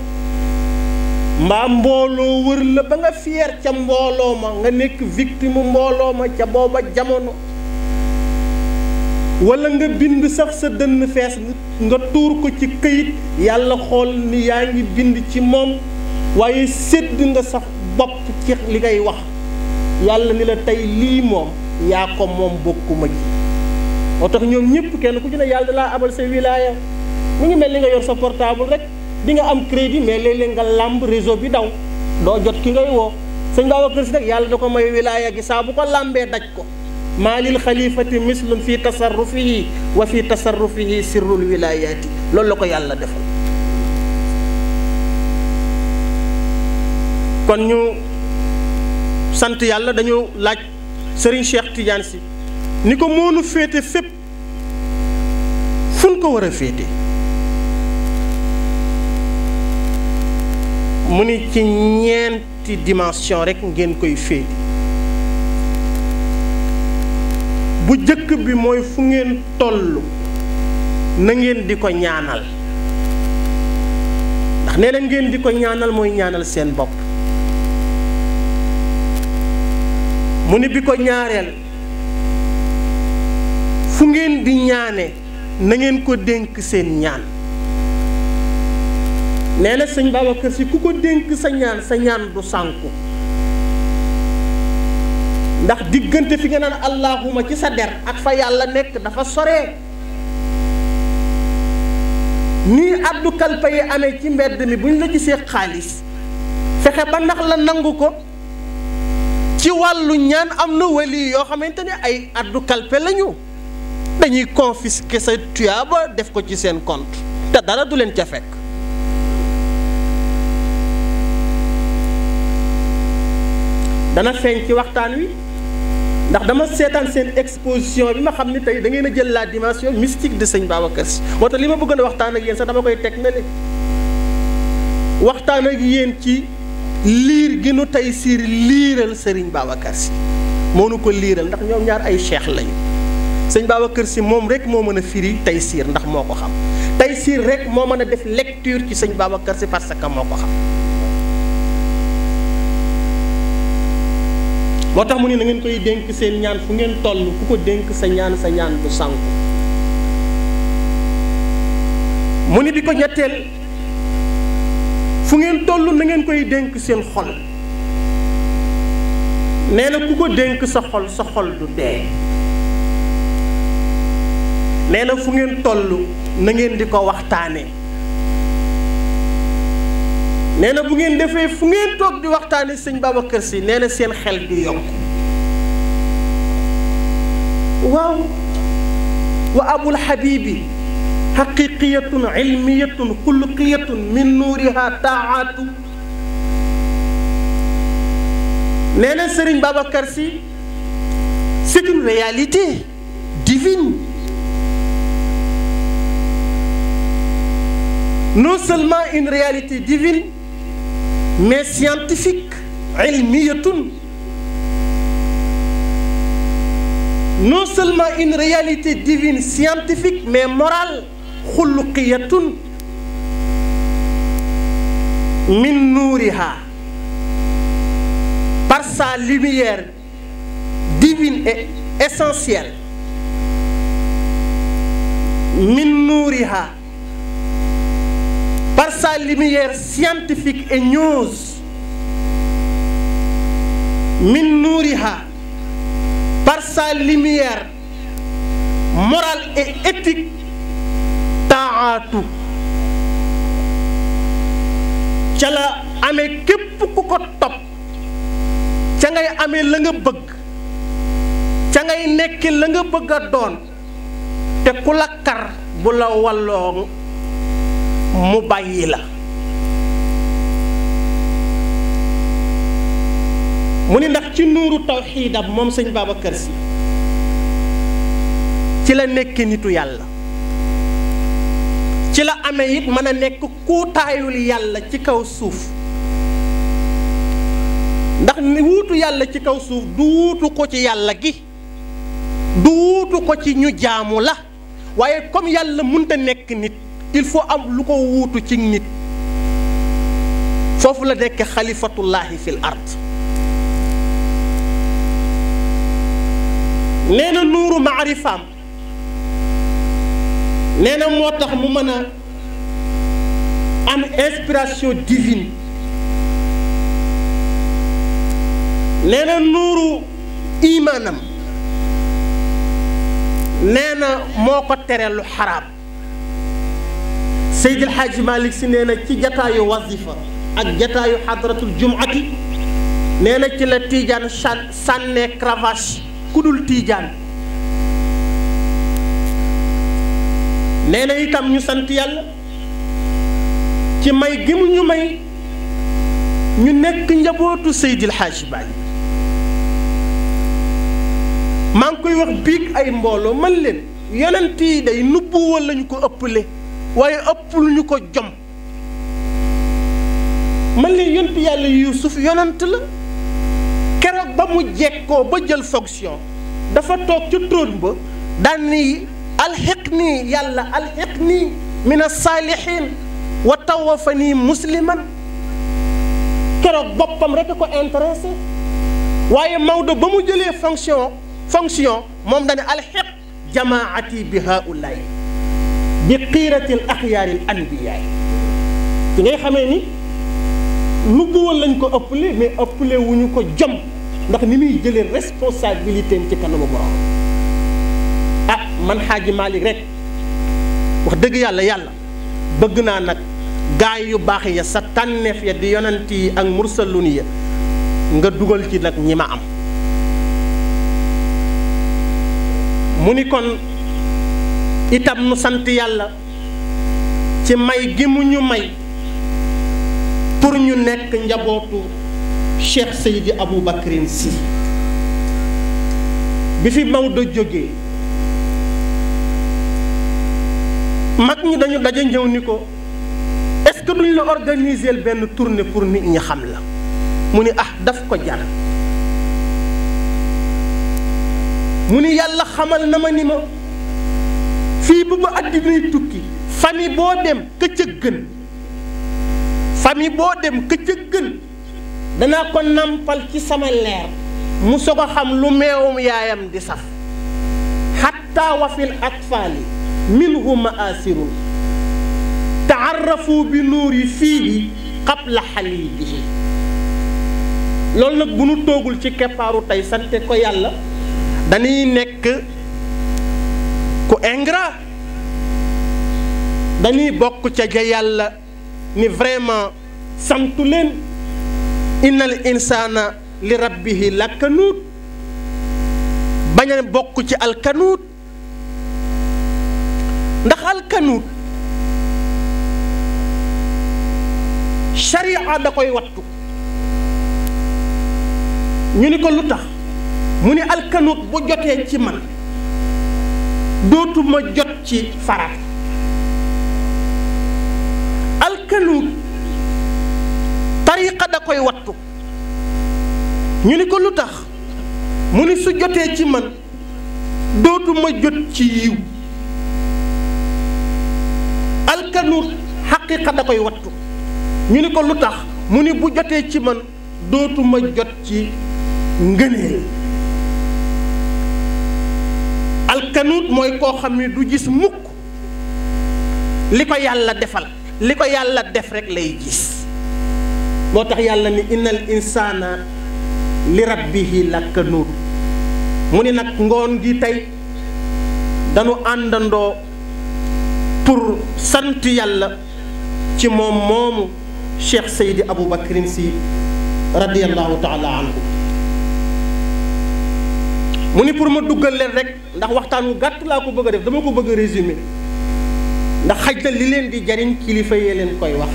mbaa mbooloo wër la ba nga fier ca mbooloo ma nga nekk victime mbooloo ma ca booba jamono wala nga bind sax sa dënn fees nga tuur ko ci këyit yàlla xool ni yaa ngi bind ci moom waaye sédd nga sax bopp ci li ngay wax yàlla ni la tey lii moom yaa ko moom bokkuma ci moo tax ñoom ñëpp kenn ku ci ne yàlla laa abal sa wilaaya mu ngi mel ni nga yor sa portable rek di nga am crédit mais léeg-léeg nga làmb réseau bi daw doo jot ki ngay woo sëñ Babacar Sy nag yàlla da ko may wilaaya gi saa bu ko làmbee daj ko maa lil xalifati mislun fi tasarrufihi wa fi tasarrufihi sirrul wilayaati loolu la ko yàlla defal kon ñu sant yàlla dañu laaj Serigne Cheikh Tidiane Sy ni ko moonu féete fépp fun ko war a féete mu ni ci ñeenti dimension rek ngeen koy féete bu jëkk bi mooy fu ngeen toll na ngeen di ko ñaanal ndax nee na ngeen di ko ñaanal mooy ñaanal seen bopp mu ni bi ko ñaareel fu ngeen di ñaane na ngeen ko dénk seen ñaan nee na sëñ Babacar Sy ku ko dénk sa ñaan du sànku ndax diggante fi nga naan allahuma ci sa der ak fa yàlla nekk dafa sore nii addu kalpa yi amee ci mbedd mi bu ñu la gisee xaalis fexe ba ndax la nangu ko ci wàllu ñaan am na wali yoo xamante ne ay addu kalpe lañu dañuy confisquer sa tuyaaba def ko ci seen compte te dara du leen ca fekk dana feeñ ci waxtaan wi ndax dama seetaan seen exposition bi ma xam ni tey da ngeen a jël la dimension mystique de sëñ Babacar Sy moo tax li ma bëggoon a waxtaan ak yéen sax dama koy teg na le waxtaan ak yéen ci liir gi nu tey siir liiral sëriñ Babacar Sy moo nu ko liiral ndax ñoom ñaar ay cheikh lañu sëñ Babacar Sy moom rek moo mën a firi tey siir ndax moo ko xam tey siir rek moo mën a def lecture ci sëñ Babacar Sy parce que moo ko xam moo tax mu ne na ngeen koy dénk seen ñaan fu ngeen toll ku ko dénk sa ñaan du sànku mu ni bi ko ñetteel fu ngeen toll na ngeen koy dénk seen xol nee na ku ko dénk sa xol du dee nee na fu ngeen toll na ngeen di ko waxtaanee nee na bu ngeen defee fu ngeen toog di waxtaanee sëñ Babacar Sy nee na seen xel di yokk waaw wa abul habibi haqiqiyatun ilmiyatun xuluqiyatun min nuuriha taaatu nee na Serigne Babacar Sy c'est une réalité divine non seulement une réalité divine mais scientifique ilmiyatun non seulement une réalité divine scientifique mais morale xuluqiyatun min nuuriha par sa lumière divine et essentielle min nuuriha par sa lumière scientifique et gneuse min nuuriha par sa lumière morale et éthique taatu ca la amee képp ku ko topp ca ngay amee la nga bëgg ca ngay nekk la nga bëgg a doon te ku la kar bu la walloo mu bàyyi la mu ni ndax ci nuuru tawxiidam moom sëñ Babacar Sy ci la nekk nitu yàlla ci la amee it mën a nekk kuutaayul yàlla ci kaw suuf ndax ni wuutu yàlla ci kaw suuf du wuutu ko ci yàlla gi du wuutu ko ci ñu jaamu la waaye comme yàlla mënta nekk nit il faut am lu ko wuutu ci nit foofu la nekk xalifatullahi fil ard nee na nuuru maarifaam nee na moo tax mu mën a am inspiration divine nee na nuuru imaanam nee na moo ko tere lu xaraam Seydil Hadji Malick Sy nee na ci jataayu wazifa ak jataayu xadratul jumati nee na ci la tiijaan sànnee cravache ku dul tiijaan nee na itam ñu sant yàlla ci may gi mu ñu may ñu nekk njabootu Seydil Hadji Malick maa ngi koy wax biig ay mbooloo man leen yonent yi day nubbu wala ñu ko ëppale waaye ëpp lu ñu ko jom man leen yonent yàlla Yuusuf yonent la keroog ba mu jekkoo ba jël fonction dafa toog ci trône ba daan ni alxiqnii yàlla alxiqnii min as-saalihiin wa tawaffanii musliman keroog boppam rek a ko intéressé waaye Maodo ba mu jëlee fonction moom dañu alxiq jamaati bi haulaay bi qiirati al axyaari al anbiyaay ci ngay xamee ni nubbu woon lañ ko ëppale mais ëppale wu ñu ko jom ndax ni muy jëlee responsabilité ci kanamu borom ah man Xaaji Malick rek wax dëgg yàlla bëgg naa nag gaay yu baax ya sa tànneef ya di yonent yi ak mursalun ya nga dugal ci nag ñi ma am mu ni kon itam nu sant yàlla ci may gi mu ñu may pour ñu nekk njabootu Cheikh Seydi Aboubacrine Sy bi fi Maodo jógee mag ñi dañu daje ñëw ni ko est-ce que duñ la organiser benn tournée pour nit ñi xam la mu ni ah daf ko jar mu ni yàlla xamal na ma ni ma fii ba àddinay tukki famille boo dem ka ca gën famille boo dem ka ca gën danaa ko nampal ci sama leer mu soog a xam lu meewum yaayam di saf xatta wa fil atfaali minhu maasirun taarrafu bi nuuri fiihi qabla xaliibihi loolu nag bu nu toogul ci keppaaru tey sante ko yàlla dañuy nekk ku ingrat dañuy bokk ca ja yàlla ni vraiment santu leen innal insaana li rabbihi lakanuut bañ a bokk ci alkanuut ndax alkanuut sharia da koy wattu ñu ni ko lu tax mu ni alkanuut bu jotee ci man dootuma jot ci farat alkanuut tariqa da koy wattu ñu ni ko lu tax mu ni su jotee ci man dootuma jot ci yiw alkanuut xaqiqa da koy wattu ñu ni ko lu tax mu ni bu jotee ci man dootuma jot ci ngëneel alkanuut mooy koo xam ne du gis mukk li ko yàlla defal li ko yàlla def rek lay gis moo tax yàlla ni innal insaana li rabbihi lakanuut mu ni nag ngoon gi tey dañu àndandoo pour sant yàlla ci moom moomu Cheikh Seydi Aboubacrine Sy radiyallahu taala anhu mu ni pour ma duggal leen rek ndax waxtaan wu gàtt laa ko bëgg a def dama ko bëgg a résumer ndax xaj na li leen di jariñ kilifa yee leen koy wax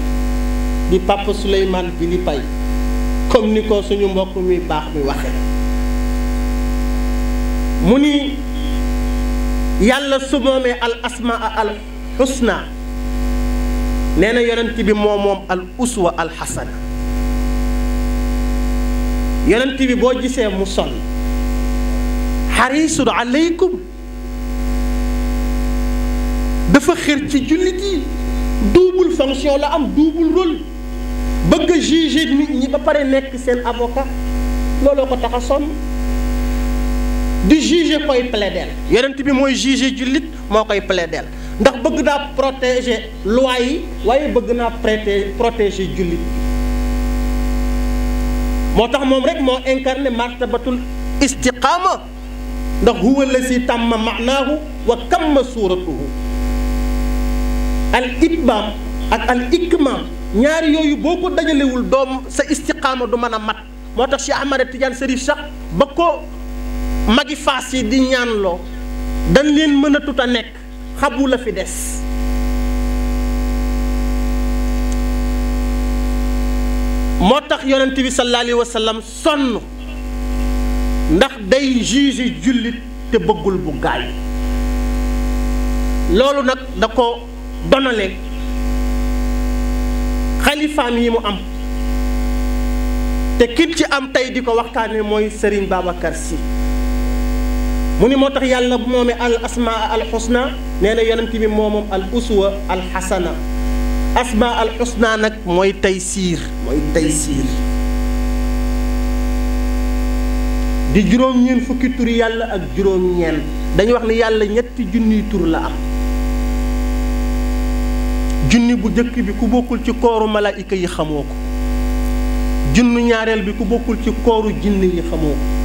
di Papa Souleymane Bili Pay comme ni ko suñu mbokk mi baax mi waxe mu ni yàlla su moomee al asmaa al husna nee na yonent bi moom al uswa al xasana yonent bi boo gisee mu sol xarisun aleykum dafa xër ci jullit yi double fonction la am double rôle bëgg a juger nit ñi ba pare nekk seen avocat looloo ko tax a sonn di juger koy plaider yonent bi mooy juger jullit moo koy plaider ndax bëgg naa protéger loi yi waaye bëgg naa protéger jullit moo tax moom rek moo incarné martabatul istiqaama ndax huwa allazi tamma maanaahu wa kamma suuratuhu al itmaam ak al ikmaam ñaari yooyu boo ko dajalewul doom sa istiqaama du mën a mat moo tax Cheikh Ahmada Tidiane Serif sax ba ko magi faas yi di ñaanloo dañ leen mën a tut a nekk xabu la fi des moo tax yonent bi sallallahu alayhi wa sallam sonn ndax day juge jullit te bëggul bu gaay loolu nag da ko donale xalifaam yi mu am te kit ci am tey di ko waxtaane mooy Serigne Babacar Sy mu ni moo tax yàlla bu moomee al asmaa al xusna nee na yonent bi moomam al uswa al xasana asmaa al xusna nag mooy taysiir di juróom-ñeent fukki turi yàlla ak juróom-ñeent dañuy wax ni yàlla ñetti junniy tur la am junni bu jëkk bi ku bokkul ci kooru malaayika yi xamoo ko junni ñaareel bi ku bokkul ci kooru jinne yi xamoo ko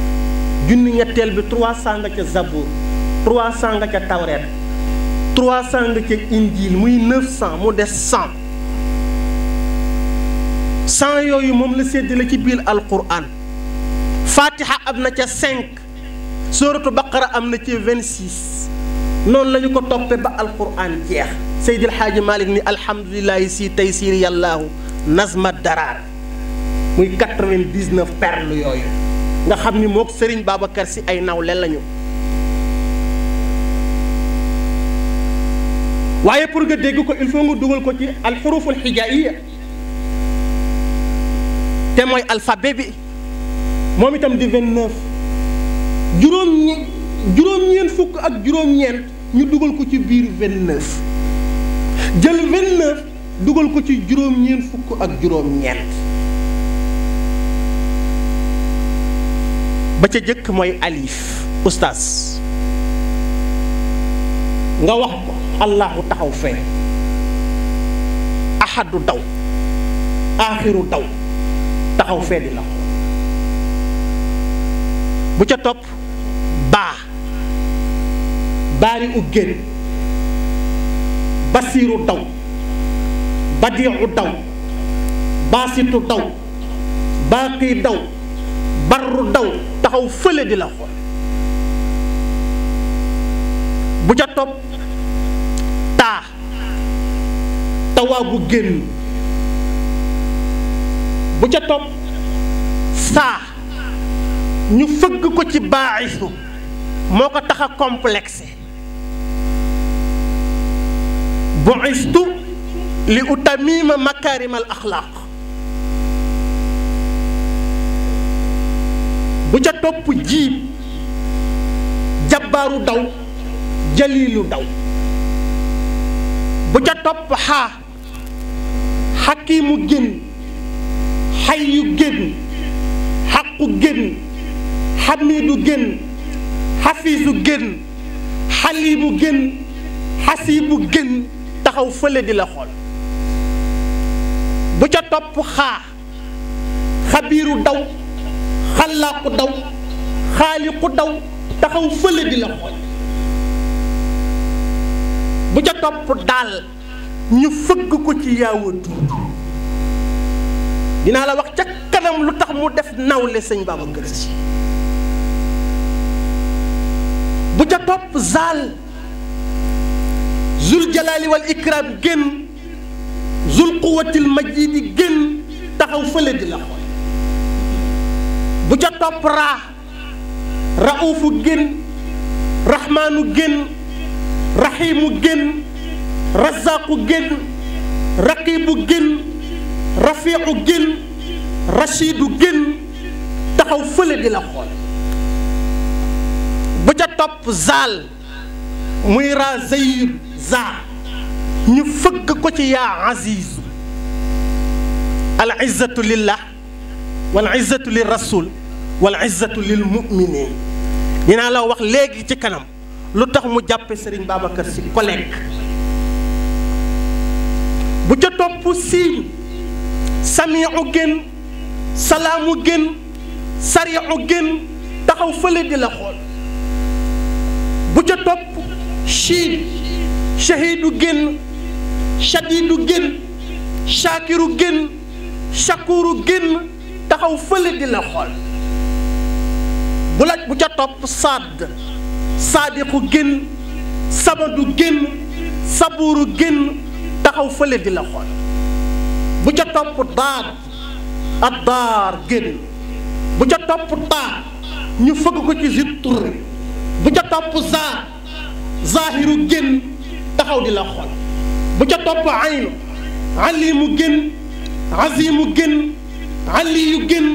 junni ñetteel bi 300 nga ca Zabour 300 nga ca Tawreet 300 nga ca Injiil muy 900 mu des 100 yooyu moom la séddale ci biir alquran Fatiha am na ca 5 Sooratu Baqara am na ca 26 noonu la ñu ko toppee ba alquran jeex Seydil Xaaji Malik ni alhamdulilahi si taysiir yàllaahu nazma daraar muy 99 perles yooyu nga xam ni mook Serigne Babacar Sy ay nawle lañu waaye pour nga dégg ko il faut nga dugal ko ci alxuruful xijaaiya te mooy alphabet bi moom itam di 29 juróom-ñeent fukk ak juróom-ñeent ñu dugal ko ci biir 29 jël 29 dugal ko ci juróom-ñeent fukk ak juróom-ñeent ba ca jëkk mooy alif ustaas nga wax ko allahu taxaw fee ahadu daw aaxiru daw taxaw fee di la xool bu ca topp baa baari u génn basiiru daw badiicu daw baasitu daw baaqi daw barru daw taxaw fële di la xool bu ca topp taa tawaabu génn bu ca topp saa ñu fëgg ko ci baaxisu moo ko tax a complexé bu'istu li utamima makaarimal axlaaq bu ca topp jiib jabbaaru daw jaliilu daw bu ca topp xaa xakiimu génn xayyu génn xaqu génn xamiidu génn xafiisu génn xaliimu génn xasiibu génn taxaw fële di la xool bu ca topp xaa xabiiru daw xalaaqu daw xaaliqu daw taxaw fële di la xool bu ca topp daal ñu fëgg ko ci yaawatu dinaa la wax ca kanam lu tax mu def nawle sëñ Babacar Si bu ca topp zaal zul jalaali wal ikraam génn zul quwatil majidi génn taxaw fële di la xool bu ca topp raa raufu génn rahmaanu génn rahiimu génn razaqu génn raqiibu génn rafiicu génn rashiidu génn taxaw fële di la xool bu ca topp zaal muy raa zayir za ñu fëgg ko ci yaa aziz al izzatu lillah wal izzatu lir rasul wal izzatu lil mu'minin dinaa la wax léegi ci kanam lu tax mu jàppe Serigne Babacar Sy collègue bu ca topp siin samiu génn salaamu génn sariu génn taxaw fële di la xool bu ca topp shiin shahiidu génn shadiidu génn shaakiru génn shakuru génn taxaw fële di la xool bu ca topp saad saadiqu génn sabadu génn sabuuru génn taxaw fële di la xool bu ca topp daar addaar génn bu ca topp taa ñu fëgg ko ci zittur bu ca topp zaa zaahiru génn taxaw di la xool bu ca topp aynu alimu génn azimu génn aliyu génn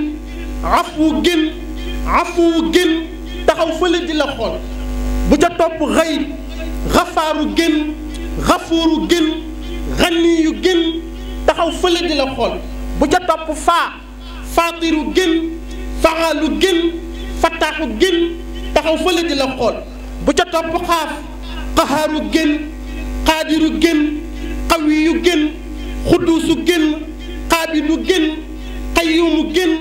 afu génn afuwu génn taxaw fële di la xool bu ca topp xayb xafaaru génn xafuuru génn xaniyu génn taxaw fële di la xool bu ca topp faa faatiru génn faalu génn fataaxu génn taxaw fële di la xool bu ca topp xaaf qaxaaru génn qaadiru génn qawiyu génn xudduusu génn qaabidu génn qayyuumu génn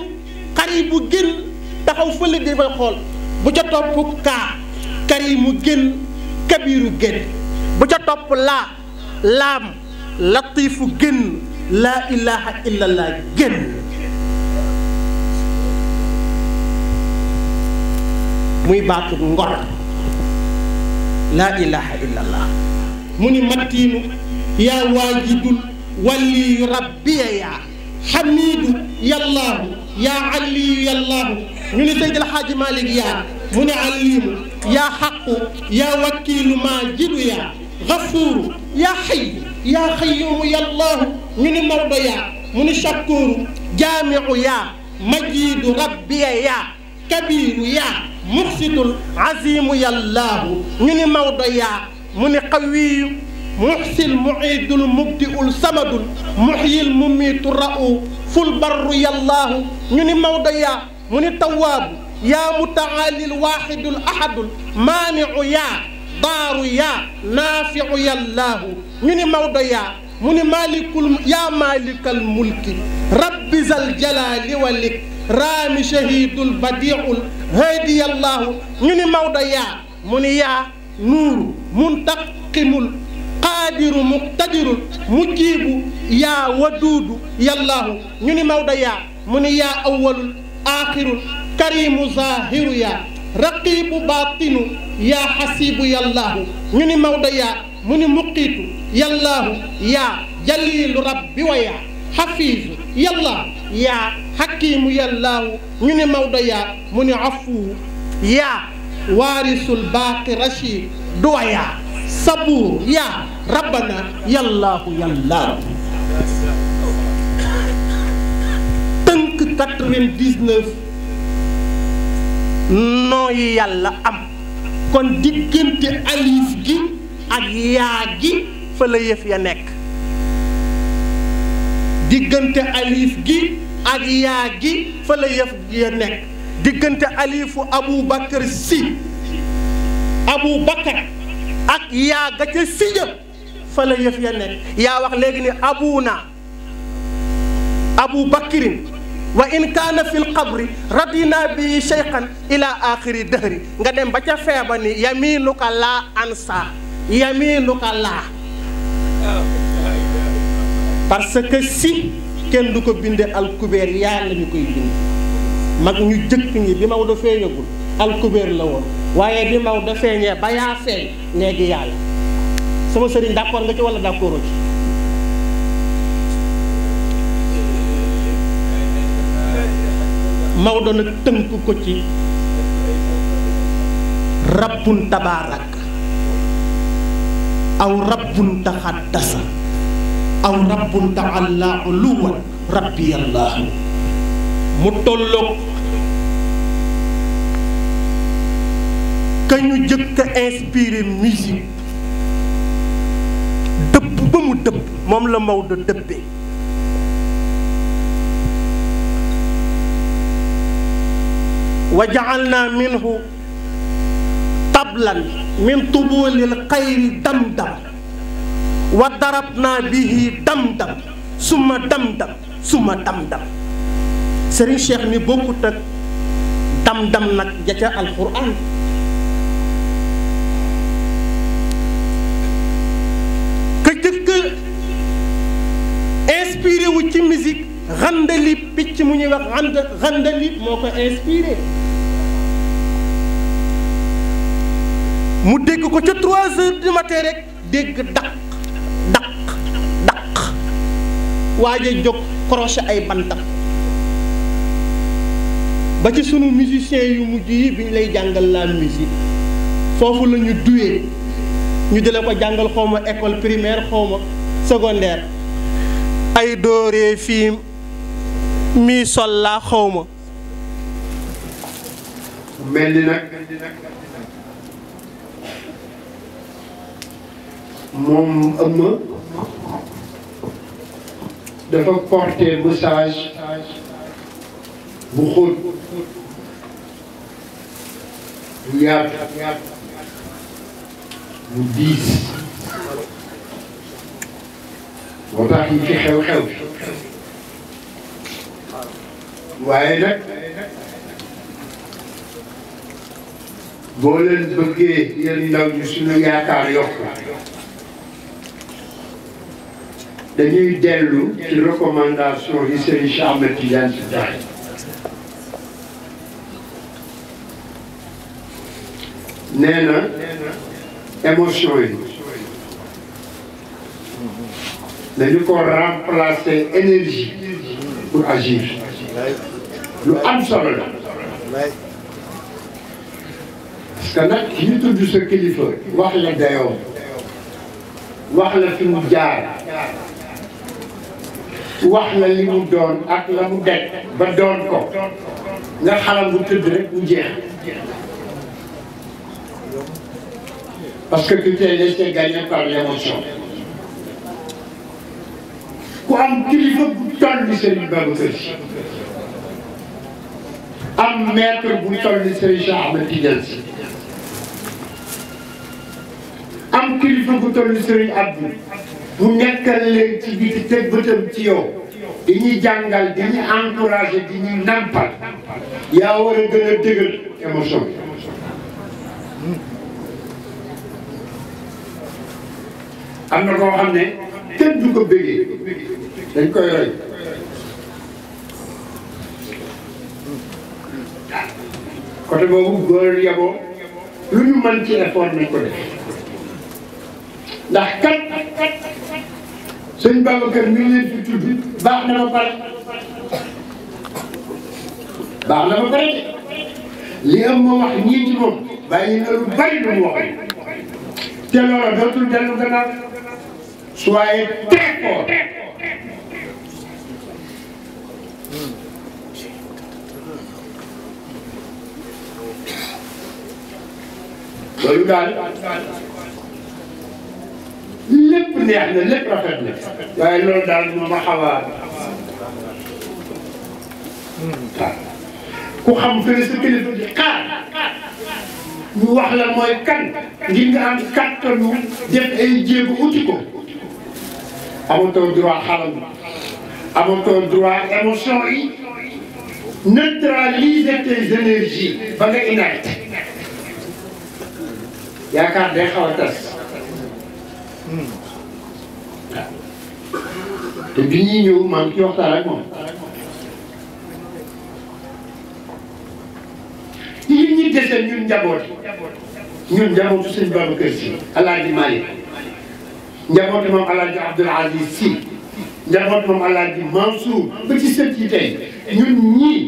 qariibu génn taxaw fële di la xool bu ca topp kaa kariimu génn kabiiru génn bu ca topp laa laam latiifu génn laa ilaaha illallah génn muy baatu ngor laa ilaaha illallah mu ni mattiinu yaa waajidul waliyu rabbiya yaa xamiidu yallaahu yaa aliyu yallaahu ñu ni Seydi El Hadji Malick yaa mu ne alimu yaa xaqu yaa wakiilu maajidu yaa gafuuru yaa xayyu yaa xayyuumu yallaahu ñu ni Maodo yaa mu ni shakuuru jaamiu yaa majiidu rabbiya yaa kabiiru yaa muxsitul azimu yallaahu ñu ni Maodo yaa mu ni qawiyu muxsil muidul mubdiul samadul muxyil mumiitu ra'u ful barru yallaahu ñu ni Maodo yaa mu ni tawaabu yaa mutaalil waaxidul ahadul maaniu yaa daaru yaa naafiu yallaahu ñu ni Maodo yaa mu ni maalikul yaa maalikal mulki rabbi zal jalaali wal ikraami shahiidul badiiul haadi yallaahu ñu ni Maodo yaa mu ni yaa nuuru muntaqimul qaadiru muqtadirul mujibu yaa waduudu yallaahu ñu ni Maodo yaa mu ni yaa awwalul aaxirul karimu zaahiru yaa raqiibu baatinu yaa xasiibu yallaahu ñu ni Maodo yaa mu ni muqiitu yallaahu yaa jaliilu rabbi wa yaa xafiisu yallaahu yaa xakiimu yallaahu ñu ni Maodo yaa mu ni afuwu yaa waarisul baaqi rachid duwa yaa sabuur yaa rabbana yallaahu yallaahu tënk 99 noo yi yàlla am kon diggante alif gi ak yaa gi fa la yëf ya nekk diggante alif gi ak yaa gi fa la yëf ya nekk diggante alifu Aboubacar si Aboubacar ak yaa ga ca sija fa la yëf ya nekk yaa wax léegi ni abuna Aboubakirin wa in kaana fil qabri radina bi cheykhan ila axiri dëhri nga dem ba ca feeba ni yaminuka laa ansa yaminuka laa parce que si kenn du ko binde alkubeer yaa la ñu koy bind mag ñu jëkk ñi bi Maodo feeñagul alkubeer la woon waaye bi Maodo feeñee ba yaa feeñ léegi yàlla sama sëriñ d'accord nga ci wala d'accord ci Maodo nag tënk ko ci rabbun tabaarak aw rabbun taxaddasa aw rabbun taala uluwan rabbi allah mu tolloog ka ñu jëkk a inspiré musique dëpp ba mu dëpp moom la Maodo dëppee wa ja'alna minhu tablan min tubulil xayri damdam wa darabna bihi damdam summa damdam summa damdam Serigne Cheikh ni bokkut ak damdam nag ja ca alquran ka jëkk inspiré wu ci musique xandali picc mu ñuy wax xandali moo ko inspiré mu dégg ko ca 3 heures du matin rek dégg daq waaje jóg crochet ay bantam ba ci sunu musiciens yu mujj yi bi ñu lay jàngal la musique foofu la ñu duwee ñu dale ko jàngal xawma école primaire xawma secondaire ay dooree fii mi sol laa xawma mel ni nag moom ëmma dafa porter message bu xóot bu yaatu bu diis moo tax yi fi xew-xew waaye nag boo leen bëggee yéen ndaw ñi suñu yaakaar yokk dañuy dellu ci recommandation yi Serigne Cheikh Ahmed Tidiane Sy joxe nee na émotion yi dañu ko remplacer énergie pour agir lu am solo la parce que nag ñu tudd sa kilifa wax la dayoo wax la fi mu jaar wax la li mu doon ak la mu daj ba doon ko nga xalam bu tëdd rek mu jeex parce que tu t'es laissé gagner par l'émotion ku am kilifa bu toll ni Serigne Babacar Sy am maître bu toll ni Serigne Cheikh Ahmed Tidiane Sy am kilifa bu toll ni Serigne Abdou bu nekkal leen ci biti teg bëtam ci yow di ñuy jàngal di ñuy encouragé di ñuy nampal yaa war a gën a dëgër émotion bi am na koo xam ne kenn du ko bëggee dañ koy roy côté boobu góor yaboo lu ñu mën ci effort nañ ko def ndax kat sëñ Babacar mi ngi leen fi tudd baax na ba pare baax na ba pare li am ma wax ñii ci moom bàyyi na lu bari lu mu wax te loola dootul dellu gannaaw soyez très fort loolu daal lépp neex na lépp rafet na waaye loolu daal moo ma xaw a ku xam fële sa kilifa di xaar ñu wax la mooy kan ngir nga am kattanu def ay jéego uti ko amatoo droit xalam amatoo droit émotion yi neutraliser tes énergies ba nga inerte yaakaar day xaw a tas te bi ñuy ñëw maa ngi ci waxtaan ak moom li ñuy desee ñun njabootu sëñ Babacar Sy Alaaji Malick njabootu moom Alaaji Abdoul Aziz Sy njabootu moom Alaaji Mansour ba ci sët yi tey ñun ñii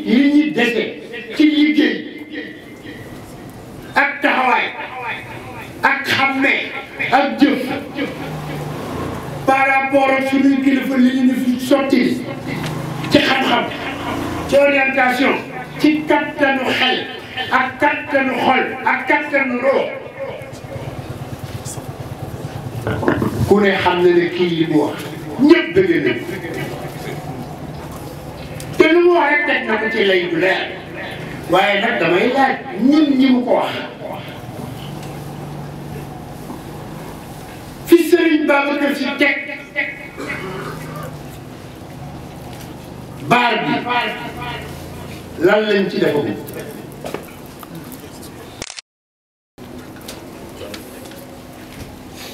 li ñuy desee ci liggéey ak taxawaay ak xàmmee ak jëf par rapport ak suñuy kilifa li ñu fi sotti ci xam-xam ci orientation ci kattanu xel ak kattanu xol ak kattanu roo ku ne xam na ne kii li mu wax ñëpp dëgg nañ te lu mu wax rek teg na ko ci lay du leer waaye nag damay laaj ñun ñi mu ko wax fi Serigne Babacar Sy teg baar bi lan lañ ci defagum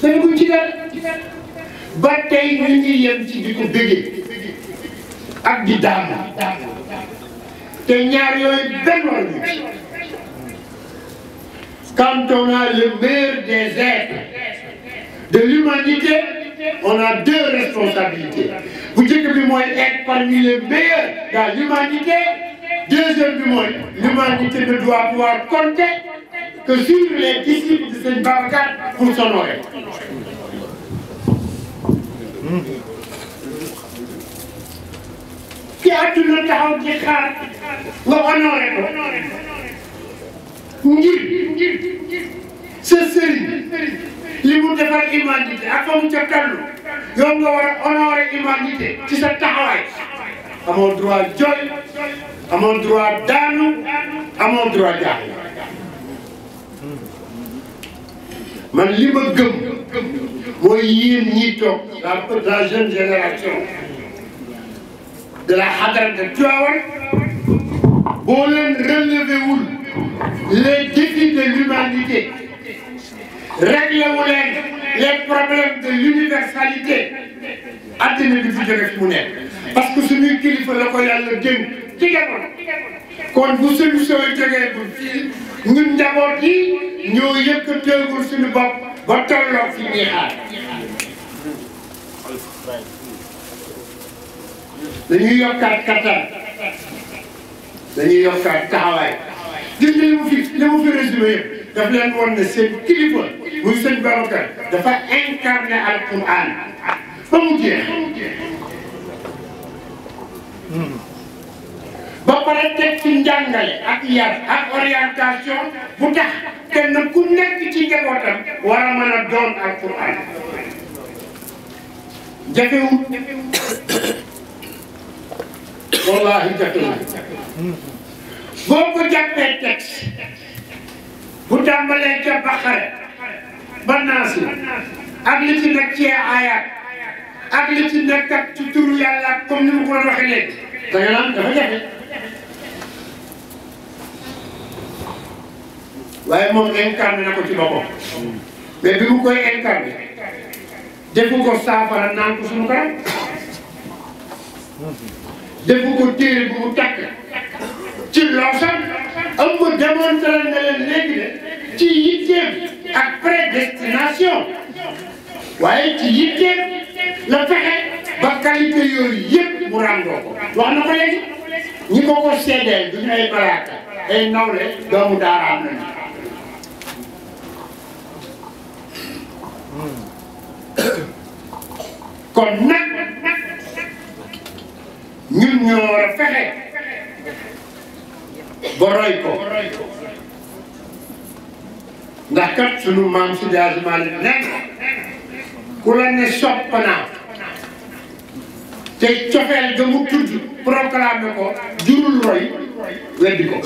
defaguñ ci dara ba tey ñu ngi yem ci di ko bëggee ak di daanu te ñaar yooyu benn wàllu quand on a le meilleur des êtres de l'humanité, on a deux responsabilités. Bu njëkk bi mooy être parmi les meilleurs dans l'humanité. Deuxième bi mooy l'humanité ne doit pouvoir compter que sur les disciples de Sëñ Babacar pour s'honorer. ki àdduna taxaw ci xaar nga honoré ko ngir sa sëriñ li mu defal humanité ak fa mu ca tallu yow nga war a honorer humanité ci sa taxawaay amoo droit jooy amoo droit daanu amoo droit jaaxle man li ma gëm mooy yéen ñii toog la jeune génération de la Hadara de Tivaouane boo leen relevé wul les défis de l'humanité réglé wu leen les problèmes de l'universalité addina bi fi jóge fi mu nekk parce que suñuy kilifa la ko yàlla dénk ci jamono kon bu solution yi jógee bu fii ñun njaboot yi ñoo yëkkateegul suñu bopp ba tolloog fi ñuy xaar dañuy yokkaat kattan dañuy yokkaat taxawaay gis nga li mu fi résumé yëpp daf leen woon ne seen kilifa muy sëñ Babacar dafa incarné Alquran ba mu jeex ba pare teg ci njàngale ak yar ak orientation bu tax kenn ku nekk ci njabootam war a mën a doon Alquran jafewul wallahi jafewul boo ko jàppee texte bu tàmbalee ca Baqara ba Naas ak li ci nekk ci ayat ak li ci nekk ak ci turu yàlla comme ni mu ko waxee léegi da nga naan dafa jafe waaye moom incarné na ko ci boppam mais bi mu koy incarné defu ko saafara naan ko suñu kanam defu ko téere bu mu takk ci loosam am ma démontré na leen léegi de ci yitteem ak prédestination waaye ci yitteem la fexe ba qualité yooyu yëpp mu ràngoo ko wax na ko léegi ñi ko ko seedeel duñu ay malaaka ay nawle doomu daaraam lañu kon nag ñun ñoo war a fexe ba roy ko ndax kat sunu maam si Hadji Malick nekk ku la ne sopp naa te cofeel ga mu tudd proclamé ko jurul roy weddi ko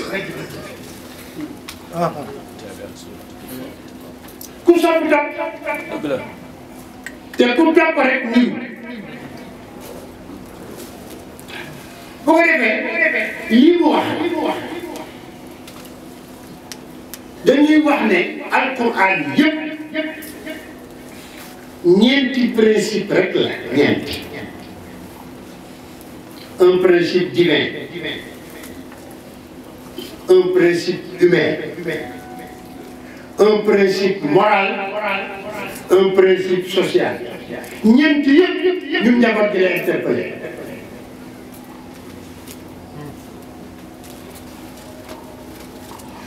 ku sopp topp te ku topp rek nii bu ko defee lii mu wax dañuy wax ne alquran yëpp ñeenti principe rek la ñeenti un principe divin un principe humain un principe moral un principe social ñeenti yëpp ñun njaboot gi la interpellé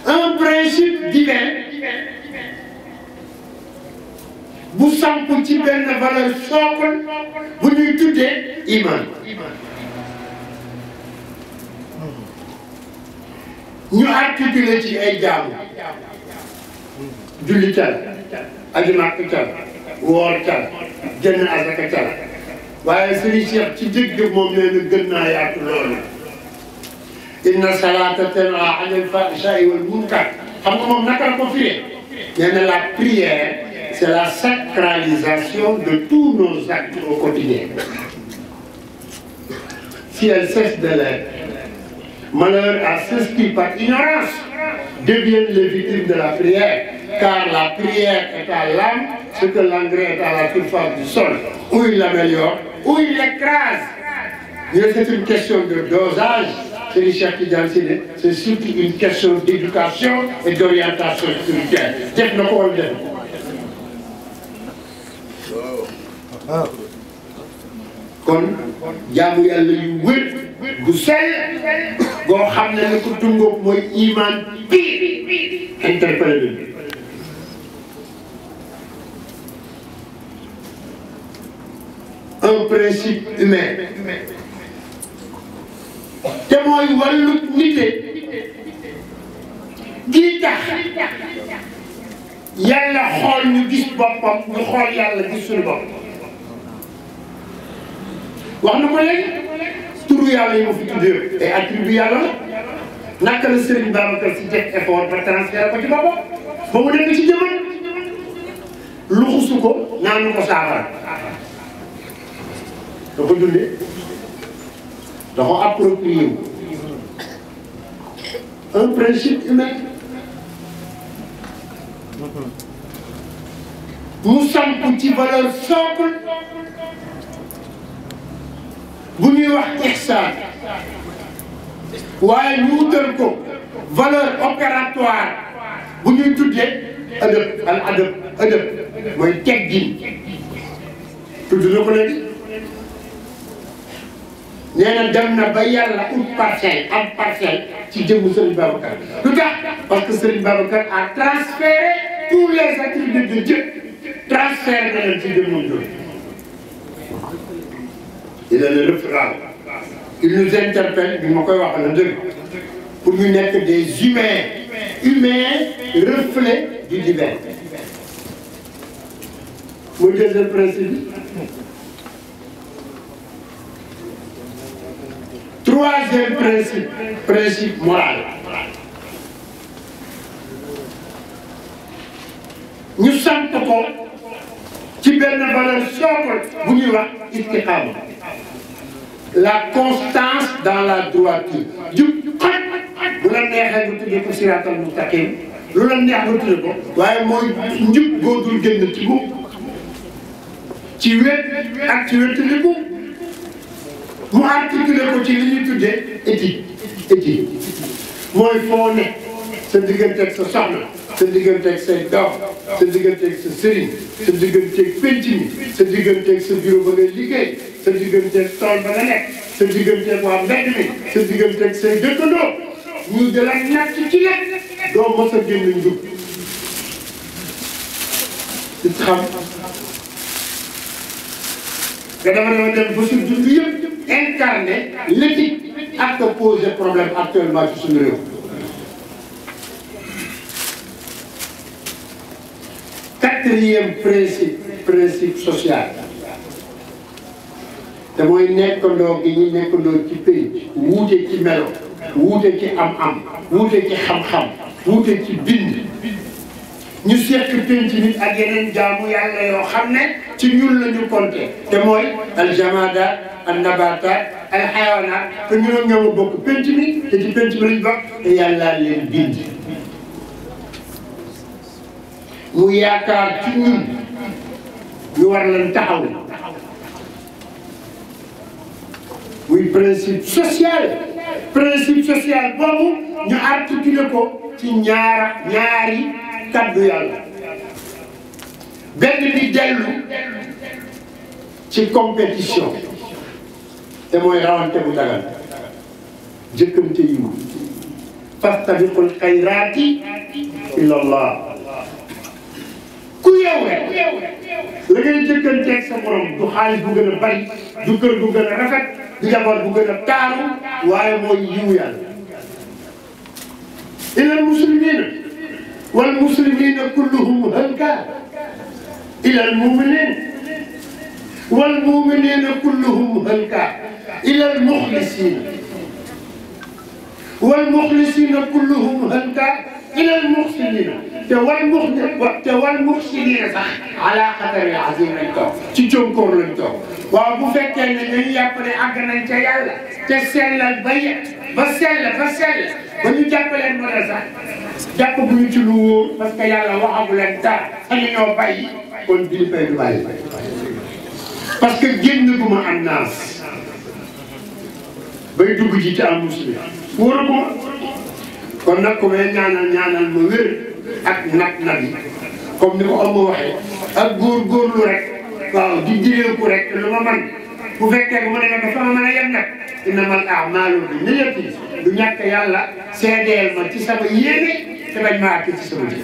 un principe divin bu samp ci benn valeur socle bu ñuy tuddee iman ñu articulé ci ay jaamu julli cal aji màkk cal woor cal jënd asaka cal waaye Serigne Cheikh ci dégg moom nee na gën naa yaatu loolu inna salata tanha anil fahsha'i wal munkar xam nga moom naka la ko firee nee na la prière c'est la sacralisation de tous nos actes au quotidien si elle cesse de l'être malheur à ceux qui par ignorance deviennent les victimes de la prière car la prière est à l'âme ce que l'engrais est à la surface du sol où il l'améliore où il l'écrase. C'est une question de dosage. C'est Cheikh Tidiane Sy, c'est surtout une question d'éducation et d'orientation spirituelle. Def na ko wala def kon jaamu yàlla yu wér bu sell boo xam ne ko tungoog mooy iman bi interpellé bi un principe humain te mooy wàllu nite gii tax yàlla xool ñu gis boppam ñu xool yàlla gis suñu bopp wax na ko léegi turu yàlla yi ma fi tuddee ay attribut yàlla la naka la Serigne Babacar Sy def effort ba transféré ko ci boppam ba mu nekk ci jëmm luxusu ko naanu ko saafara da ko dundee da ko approprié un principe humain mu samp ci valeur socle bu ñuy wax ihsaan waaye ñu wutal ko valeur opératoire bu ñuy tuddee adab al adab mooy teggin tudd na ko léegi nee na dem na ba yàlla ut parcelle am parcelle ci jëmmu Serigne Babacar lu tax parce que Serigne Babacar a transféré tous les attributs de Dieu transféré na leen ci jëmmam jooju. Il est le référent. Il nous interpelle bi ma koy wax na dëgg pour ñu nekk des humains reflets du divin. Muy deuxième principe. Troisième principe moral. ñu sant ko ci benn valeur socle bu ñuy wax istiqaama. La constance dans la droiture. jub xaj bu la neexee nga tuddee ko siraatal mustaqim lu la neex nga tuddee ko waaye mooy njub boo dul génn ci moom ci wet ak ci wetaliku mu articulé ko ci li ñuy tuddee éthique mooy foo ne sa digganteeg sa soxna sa digganteeg say doom sa digganteeg sa sëriñ sa digganteeg penc mi sa digganteeg sa bureau ba ngay liggéey sa digganteeg tool ba nga nekk sa digganteeg waa mbedd mi sa digganteeg say dëkkandoo ñu de la natt ci nekk doo mos a génn njub di xam nga dama dama dem ba suñ dund yëpp incarné l'éthique ak poser problème actuellement ci suñu réew. Quatrième principe social te mooy nekkandoo gi ñu nekkandoo ci pénc wuute ci melo wuute ci am-am wuute ci xam-xam wuute ci bind ñu seq pénc nit ak yeneen jaamu yàlla yoo xam ne ci ñun la ñu compté te mooy aljamaadaat al nabaataat al xayawaanaat te ñu ñoo ma bokk pénc mi te ci pénc mi lañ bokk te yàlla leen bind mu yaakaar ci ñun ñu war leen taxaw muy principe social boobu ñu articulé ko ci ñaari kaddu yàlla benn bi dellu ci compétition te mooy rawante bu dagal jëkkante yiw fastabiqul xayraati ilallah ku yeew rek la ngay jëkkanteeg sa borom du xaalis bu gën a bari du kër bu gën a rafet du jabar bu gën a taaru waaye mooy yiw yàlla ilal muslimina wal muslimina kulluhum halka ilal muminin wal muminina kulluhum halka ilal muxlisina wal muxlisina kulluhum halka ilal muxsinina te wal muxsinina sax ala xatari azim lañ toog ci jonkoor lañ toog waaw bu fekkee ne dañu yàpp ne àgg nañ ca yàlla te sellal ba sell ba ñu jàppaleen mën a sax jàpp bu ñu ci lu wóor parce que yàlla waxagu leen dara sañu ñoo bàyyi kon bii fay du bàyyi parce que génn bu ma am naas bay dugg ci am muslim wóoragu ma kon nag ku may ñaanal ma wér ak nag yi comme ni ko am ma waxee ak góorgóorlu rek waaw di direeku rek lu ma man bu fekkee bu ma demee ba fa ma mën a yem nag innamal a'maalu binniyaati du ñàkk yàlla seedeel ma ci sama yéene te bañ ma àgg ci sama jëf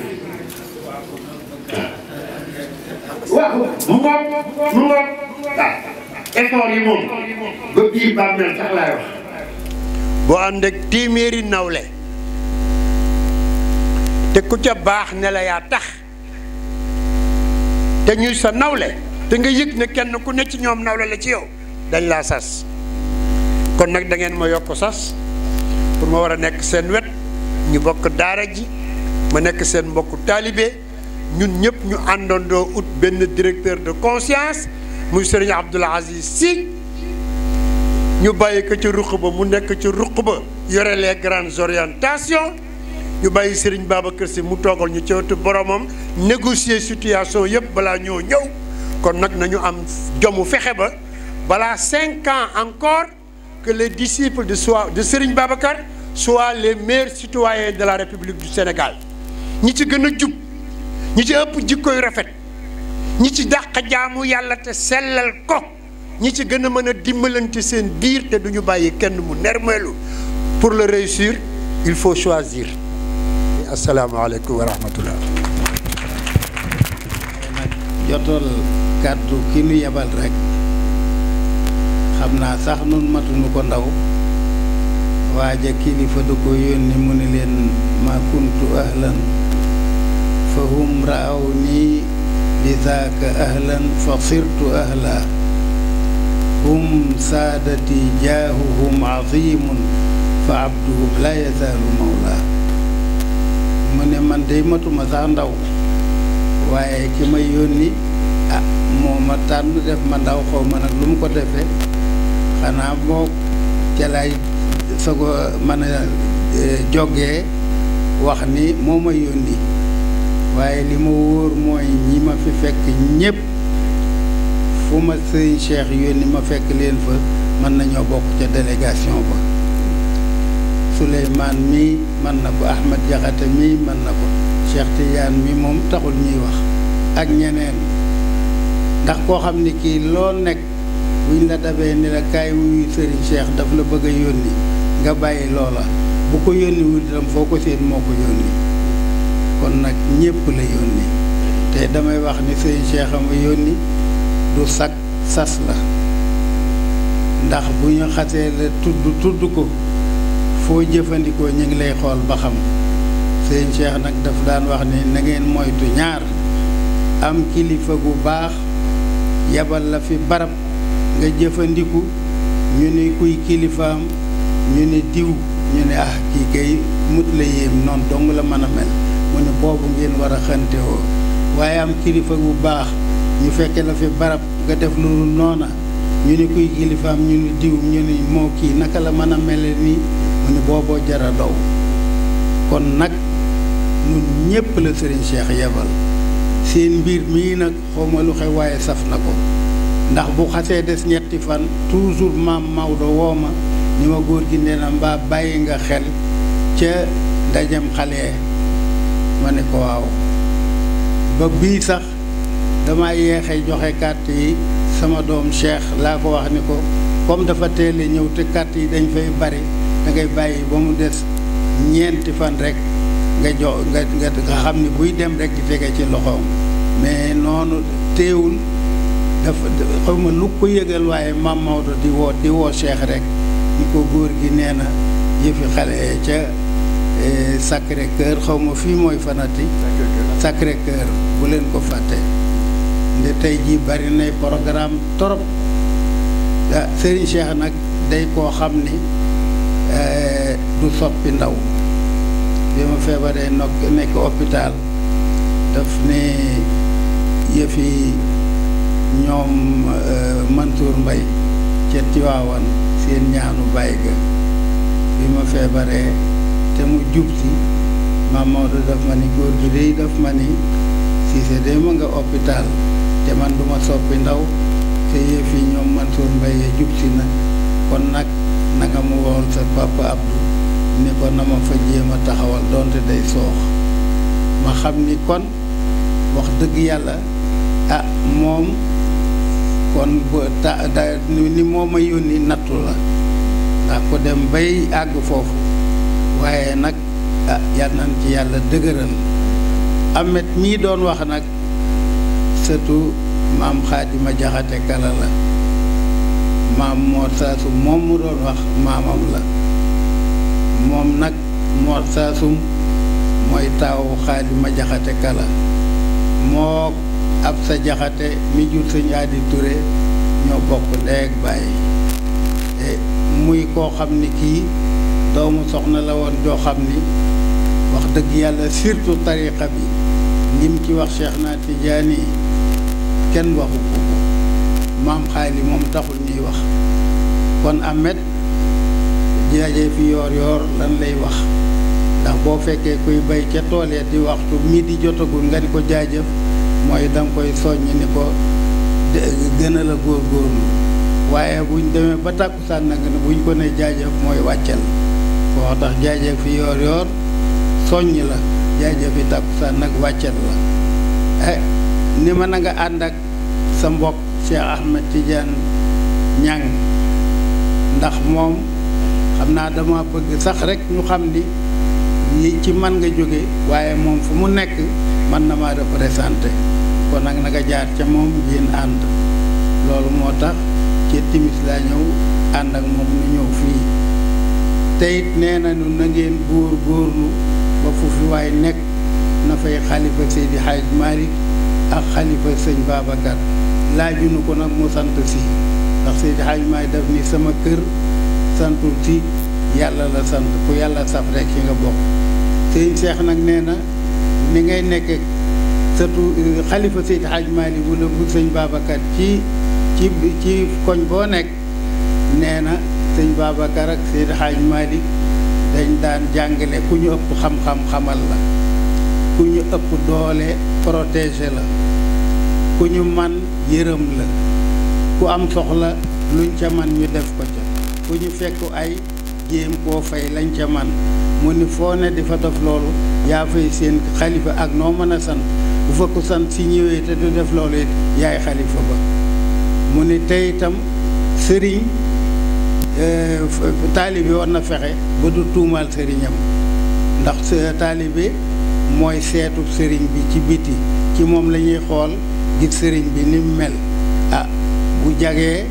waaw mu ngoog waaw effort yi moom ba biir bàmmeel sax laay wax boo ànd ak téeméeri nawle te ku ca baax ne la yaa tax te ñuy sa nawle te nga yëg ne kenn ku ne ci ñoom nawle la ci yow dañ laa sas kon nag da ngeen ma yokk sas pour ma war a nekk seen wet ñu bokk daara ji ma nekk seen mbokku taalibe ñun ñëpp ñu àndandoo ut benn directeur de conscience muy Serigne Abdoul Aziz Sy ñu bàyyi ko ci ruq ba mu nekk ci ruq ba yore les grandes orientations ñu bàyyi Serigne Babacar Sy mu toogal ñu ci wetu boromam négocier situation yëpp balaa ñoo ñëw kon nag nañu am jomu fexe ba balaa 5 ans encore que les disciples de Serigne Babacar soient les meilleurs citoyens de la République du Sénégal ñi ci gën a jub ñi ci ëpp jikkoy rafet ñi ci dàq jaamu yàlla te sellal ko ñi ci gën a mën a dimbalante seen biir te duñu bàyyi kenn mu nermeelu pour le réussir il faut choisir. asalaamaaleykum wa rahmatullah. jotol kàddu ki nu yebal rek xam naa sax nun matuñu ko ndaw waaja kilifa da ko yónni mu ne leen ma kuntu ahlan fa hum raaw nii bi zaaka ahlan fa sirtu ahla hum saadati jaahuhum azimun fa abduhum la yazaalu mawla mu ne man day matuma sax ndaw waaye ki may yónni moo ma tànn def ma ndaw xaw ma nag lu mu ko defee xanaa moo ca lay sogo mën a jógee wax ni moo ma yónni waaye li ma wóor mooy ñi ma fi fekk ñépp fu fu ma sëñ Cheikh yónni ma fekk leen fa mën nañoo bokk ca délégation ba Souleymane mii mën na ko Ahmed Jaxate mii mën na ko Cheikh Tidiane mi moom taxul ñuy wax ak ñeneen ndax koo xam ni kii loo nekk buñ la dabee ni la kaay wuyu sëriñ Cheikh daf la bëgg a yónni nga bàyyi loola bu ko yónni wul itam foo ko seen moo ko yónni kon nag ñépp la yónni te damay wax ni sëriñ Cheikh ama yónni du sag sas la ndax bu ñu xasee la tudd ko foo jëfandikoo ñu ngi lay xool ba xam sëriñ Cheikh nag daf daan wax ni na ngeen moytu ñaar am kilifa gu baax yabal la fi barab nga jëfandiku ñu ni kuy kilifaam ñu ni diw ñu ne kii kay mut la yéem noonu dong la mën a mel mu ne boobu ngeen war a xante woo waaye am kilifa gu baax ñu fekke la fi barab nga def lu noona ñu ni kuy kilifaam ñu ni diw ñu ni moo kii naka la mën a mele nii mu ne booboo jara daw kon nag ñun ñépp la sëriñ Cheikh yebal seen mbir mii nag xawma lu xew waaye saf na ko ndax bu xasee des ñetti fan toujours maam Maodo woo ma ni ma góor gi nee na mbaa bàyyi nga xel ca ndajem xale ma ne ko waaw ba bii sax dama yeexe joxe carte yi sama doom Cheikh laa ko wax ni ko comme dafa teel a ñëw te carte yi dañ fay bari da ngay bàyyi ba mu des ñeenti fan rek nga jox nga xam ni buy dem rek di tege ci loxoom mais noonu teewul dafa xaw ma lu ko yëgal waaye maam Maodo di woo Cheikh rek ni ko góor gi nee na yëfi xale ca Sacré Cœur xaw ma fii mooy fanati Sacré Cœur bu leen ko fàtte nde tey jii bari nay programme torop Serigne Cheikh nag day koo xam ni du soppi ndaw bi ma feebaree nekk hôpital daf ne yëfi ñoom Mansour Mbaye ca Tiwaawan seen ñaanu bàyyi ga bi ma feebaree te mu jub si maam Maodo daf ma ni góor gi day daf ma ni Cissé day ma nga hôpital te man duma soppi ndaw te yëfi ñoom Mansour Mbaye jub si na kon nag nanga mu woon sa papa Abdou ni ko na ma fa jéem a taxawal doonte day soox ma xam ni kon wax dëgg yàlla moom kon ni moo ma yónni nattu la ndax ko dem bay àgg foofu waaye nag yal nañ ci yàlla dëgëral Amet mii doon wax nag surtout maam Xaadima Jaxate Kala la maam Mor Saasum moom mu doon wax maamam la moom nag Mor Saasum mooy taawu Xaadima Jaxate Kala moo ab sa jaxate mi jur sëñ Adi Touré ñoo bokk ndey ak baay muy koo xam ni kii doomu soxna la woon joo xam ni wax dëgg yàlla surtout tariqa bi lim ci wax Cheikh na Tidiane kenn waxu ko maam xaali moom taxul ñuy wax kon Amet jaajee fi yoor lan lay wax ndax boo fekkee kuy bay ca toolee di waxtu midi jotagul nga di ko jaajëf mooy danga koy soññ ni ko gën a la góorgóorlu waaye buñ demee ba tàkkusaan nag ne buñ ko ne jaajëf mooy wàccal koo tax jaajëf fi yoor soññ la jaajëf fi tàkkusaan nag wàccal la ni ma na nga ànd ak sa mbokk Cheikh Ahmed Tidiane Niang ndax moom xam naa dama bëgg sax rek ñu xam ni yi ci man nga jóge waaye moom fu mu nekk man na maa représenté kon nag na nga jaar ca moom ngeen ànd loolu moo tax ci timis laa ñëw ànd ak moom nu ñëw fii te it nee nañu na ngeen góorlu ba fu fi waay nekk na fay xalifa Seydi Hadj Malick ak xalifa sëñ Babacar laajunu ko nag mu sant si ndax Seydi Hadj Malick daf ni sama kër santul si yàlla la sant ku yàlla saf rek ci nga bokk sëñ Cheikh nag nee na ni ngay nekk surtout xalifa Seydi Hadj Malick wala bu sëñ Babacar ci koñ boo nekk nee na sëñ Babacar ak Seydi Hadj Malick dañ daan jàngale ku ñu ëpp xam-xam xamal la ku ñu ëpp doole protéger la ku ñu man yërëm la ku am soxla luñ ca man ñu def ko ca ku ñu fekk ay jéem koo fay lañ ca man mu ni foo ne di fa def loolu yaa fay seen xalifa ak noo mën a sant bu fa ko sant si ñëwee te du def loolu it yaay xalifa ba mu ni tey itam sëriñ taalibe war na fexe ba du tuumaal sëriñam ndax taalibe mooy seetu sëriñ bi ci biti ci moom la ñuy xool gis sëriñ bi ni mu mel bu jagee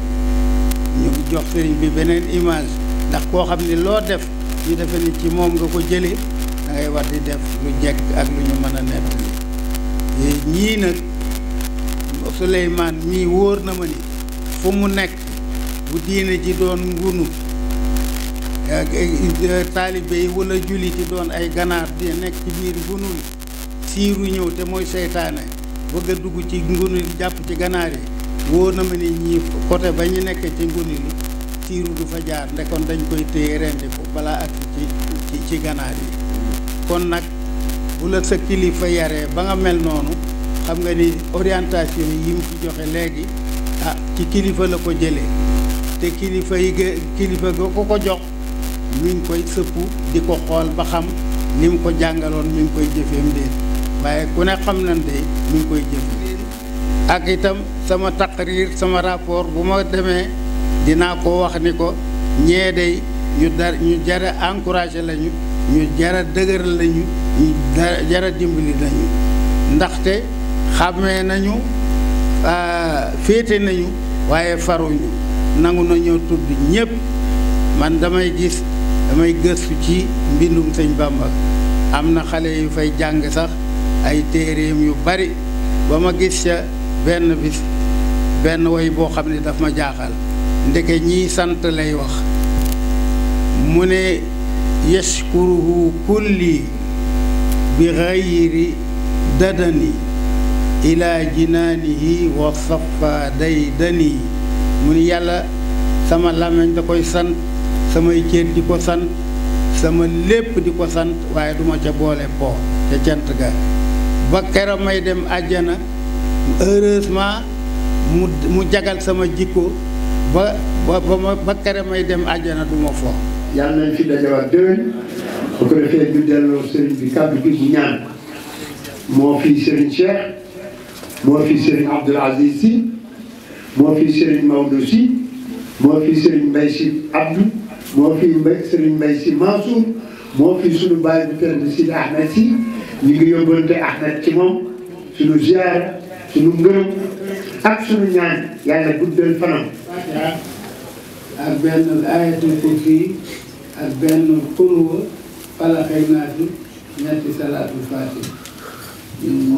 ñu jox sëriñ bi beneen image ndax koo xam ni loo def ñu defe ni ci moom nga ko jëlee da ngay war di def lu jekk ak lu ñu mën a nettali ñii nag Souleymane mii wóor na ma ni fu mu nekk bu diine ji doon ngunu taalibe yi wala julli ci doon ay ganaar di nekk ci biir ngunul siiru ñëw te mooy seytaane bëgg a dugg ci ngunul jàpp ci ganaar yi wóor na ma ni ñii côté ba ñu nekk ci nguni li siiru du fa jaar ndekon dañ koy téye rendi ko balaa ak ci ganaar yi kon nag bu la sa kilifa yaree ba nga mel noonu xam nga ni orientation yi mu ci joxe léegi ci kilifa la ko jëlee te kilifa yi kilifa ga ko jox mi ngi koy sëpp di ko xool ba xam li mu ko jàngaloon mi ngi koy jëfeem déet waaye ku ne xam nañ de mi ngi koy jëfe ak itam sama taqrir sama rapport bu ma demee dinaa ko wax ni ko ñee day ñu jara encouragé lañu ñu jara dëgëral lañu ñu jara dimbali lañu ndaxte xàmmee nañu féete nañu waaye faruñu nangu nañoo tudd ñépp man damay gëstu ci mbindum sëñ Bamba am na xale yu fay jàng sax ay téeréem yu bari ba ma gis ca benn bis benn woy boo xam ne daf ma jaaxal ndeke ñiy sant lay wax mu ne yashkuruhu kulli bi xayri dadani ila jinaanihi wa safa day dani mu ni yàlla sama làmmiñ da koy sant samay cër di ko sant sama lépp di ko sant waaye duma ca boole po ca cant ga ba keroog may dem àjjana heureusement mu jagal sama jikko ba keroog may dem àjjana duma fo yàlla nañ fi dajawaat déwén bu ko defee ñu delloo sëriñ bi kàddu gi bu ñaan moo fi sëriñ Cheikh moo fi sëriñ Abdoul Aziz Sy moo fi sëriñ Maodo Sy moo fi sëriñ Mbaye Sy Abdou moo fi sëriñ Mbaye Sy Mansour moo fi sunu baay bu tedd Sidi Ahmed Sy ñu ngi yóbbante Ahmed ci moom sunu ziar sunu ngërëm ak sunu ñaan yàlla guddal fanam ak benn ayatul kursi ak benn xulwa falaxay naatu ñetti salaatul faatih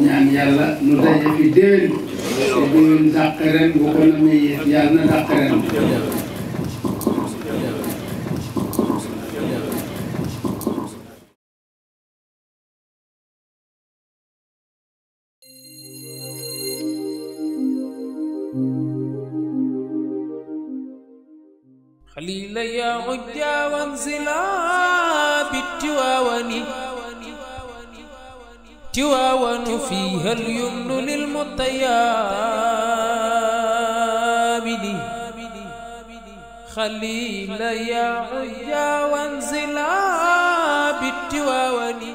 ñaan yàlla nu daje fi déwén te déwén dàq ren bu ko namee yéen yàlla na dàq ren خليل يا عجا وانزلا بالتواون تواون فيها اليمن للمطيابد خليل يا عجا وانزلا بالتواون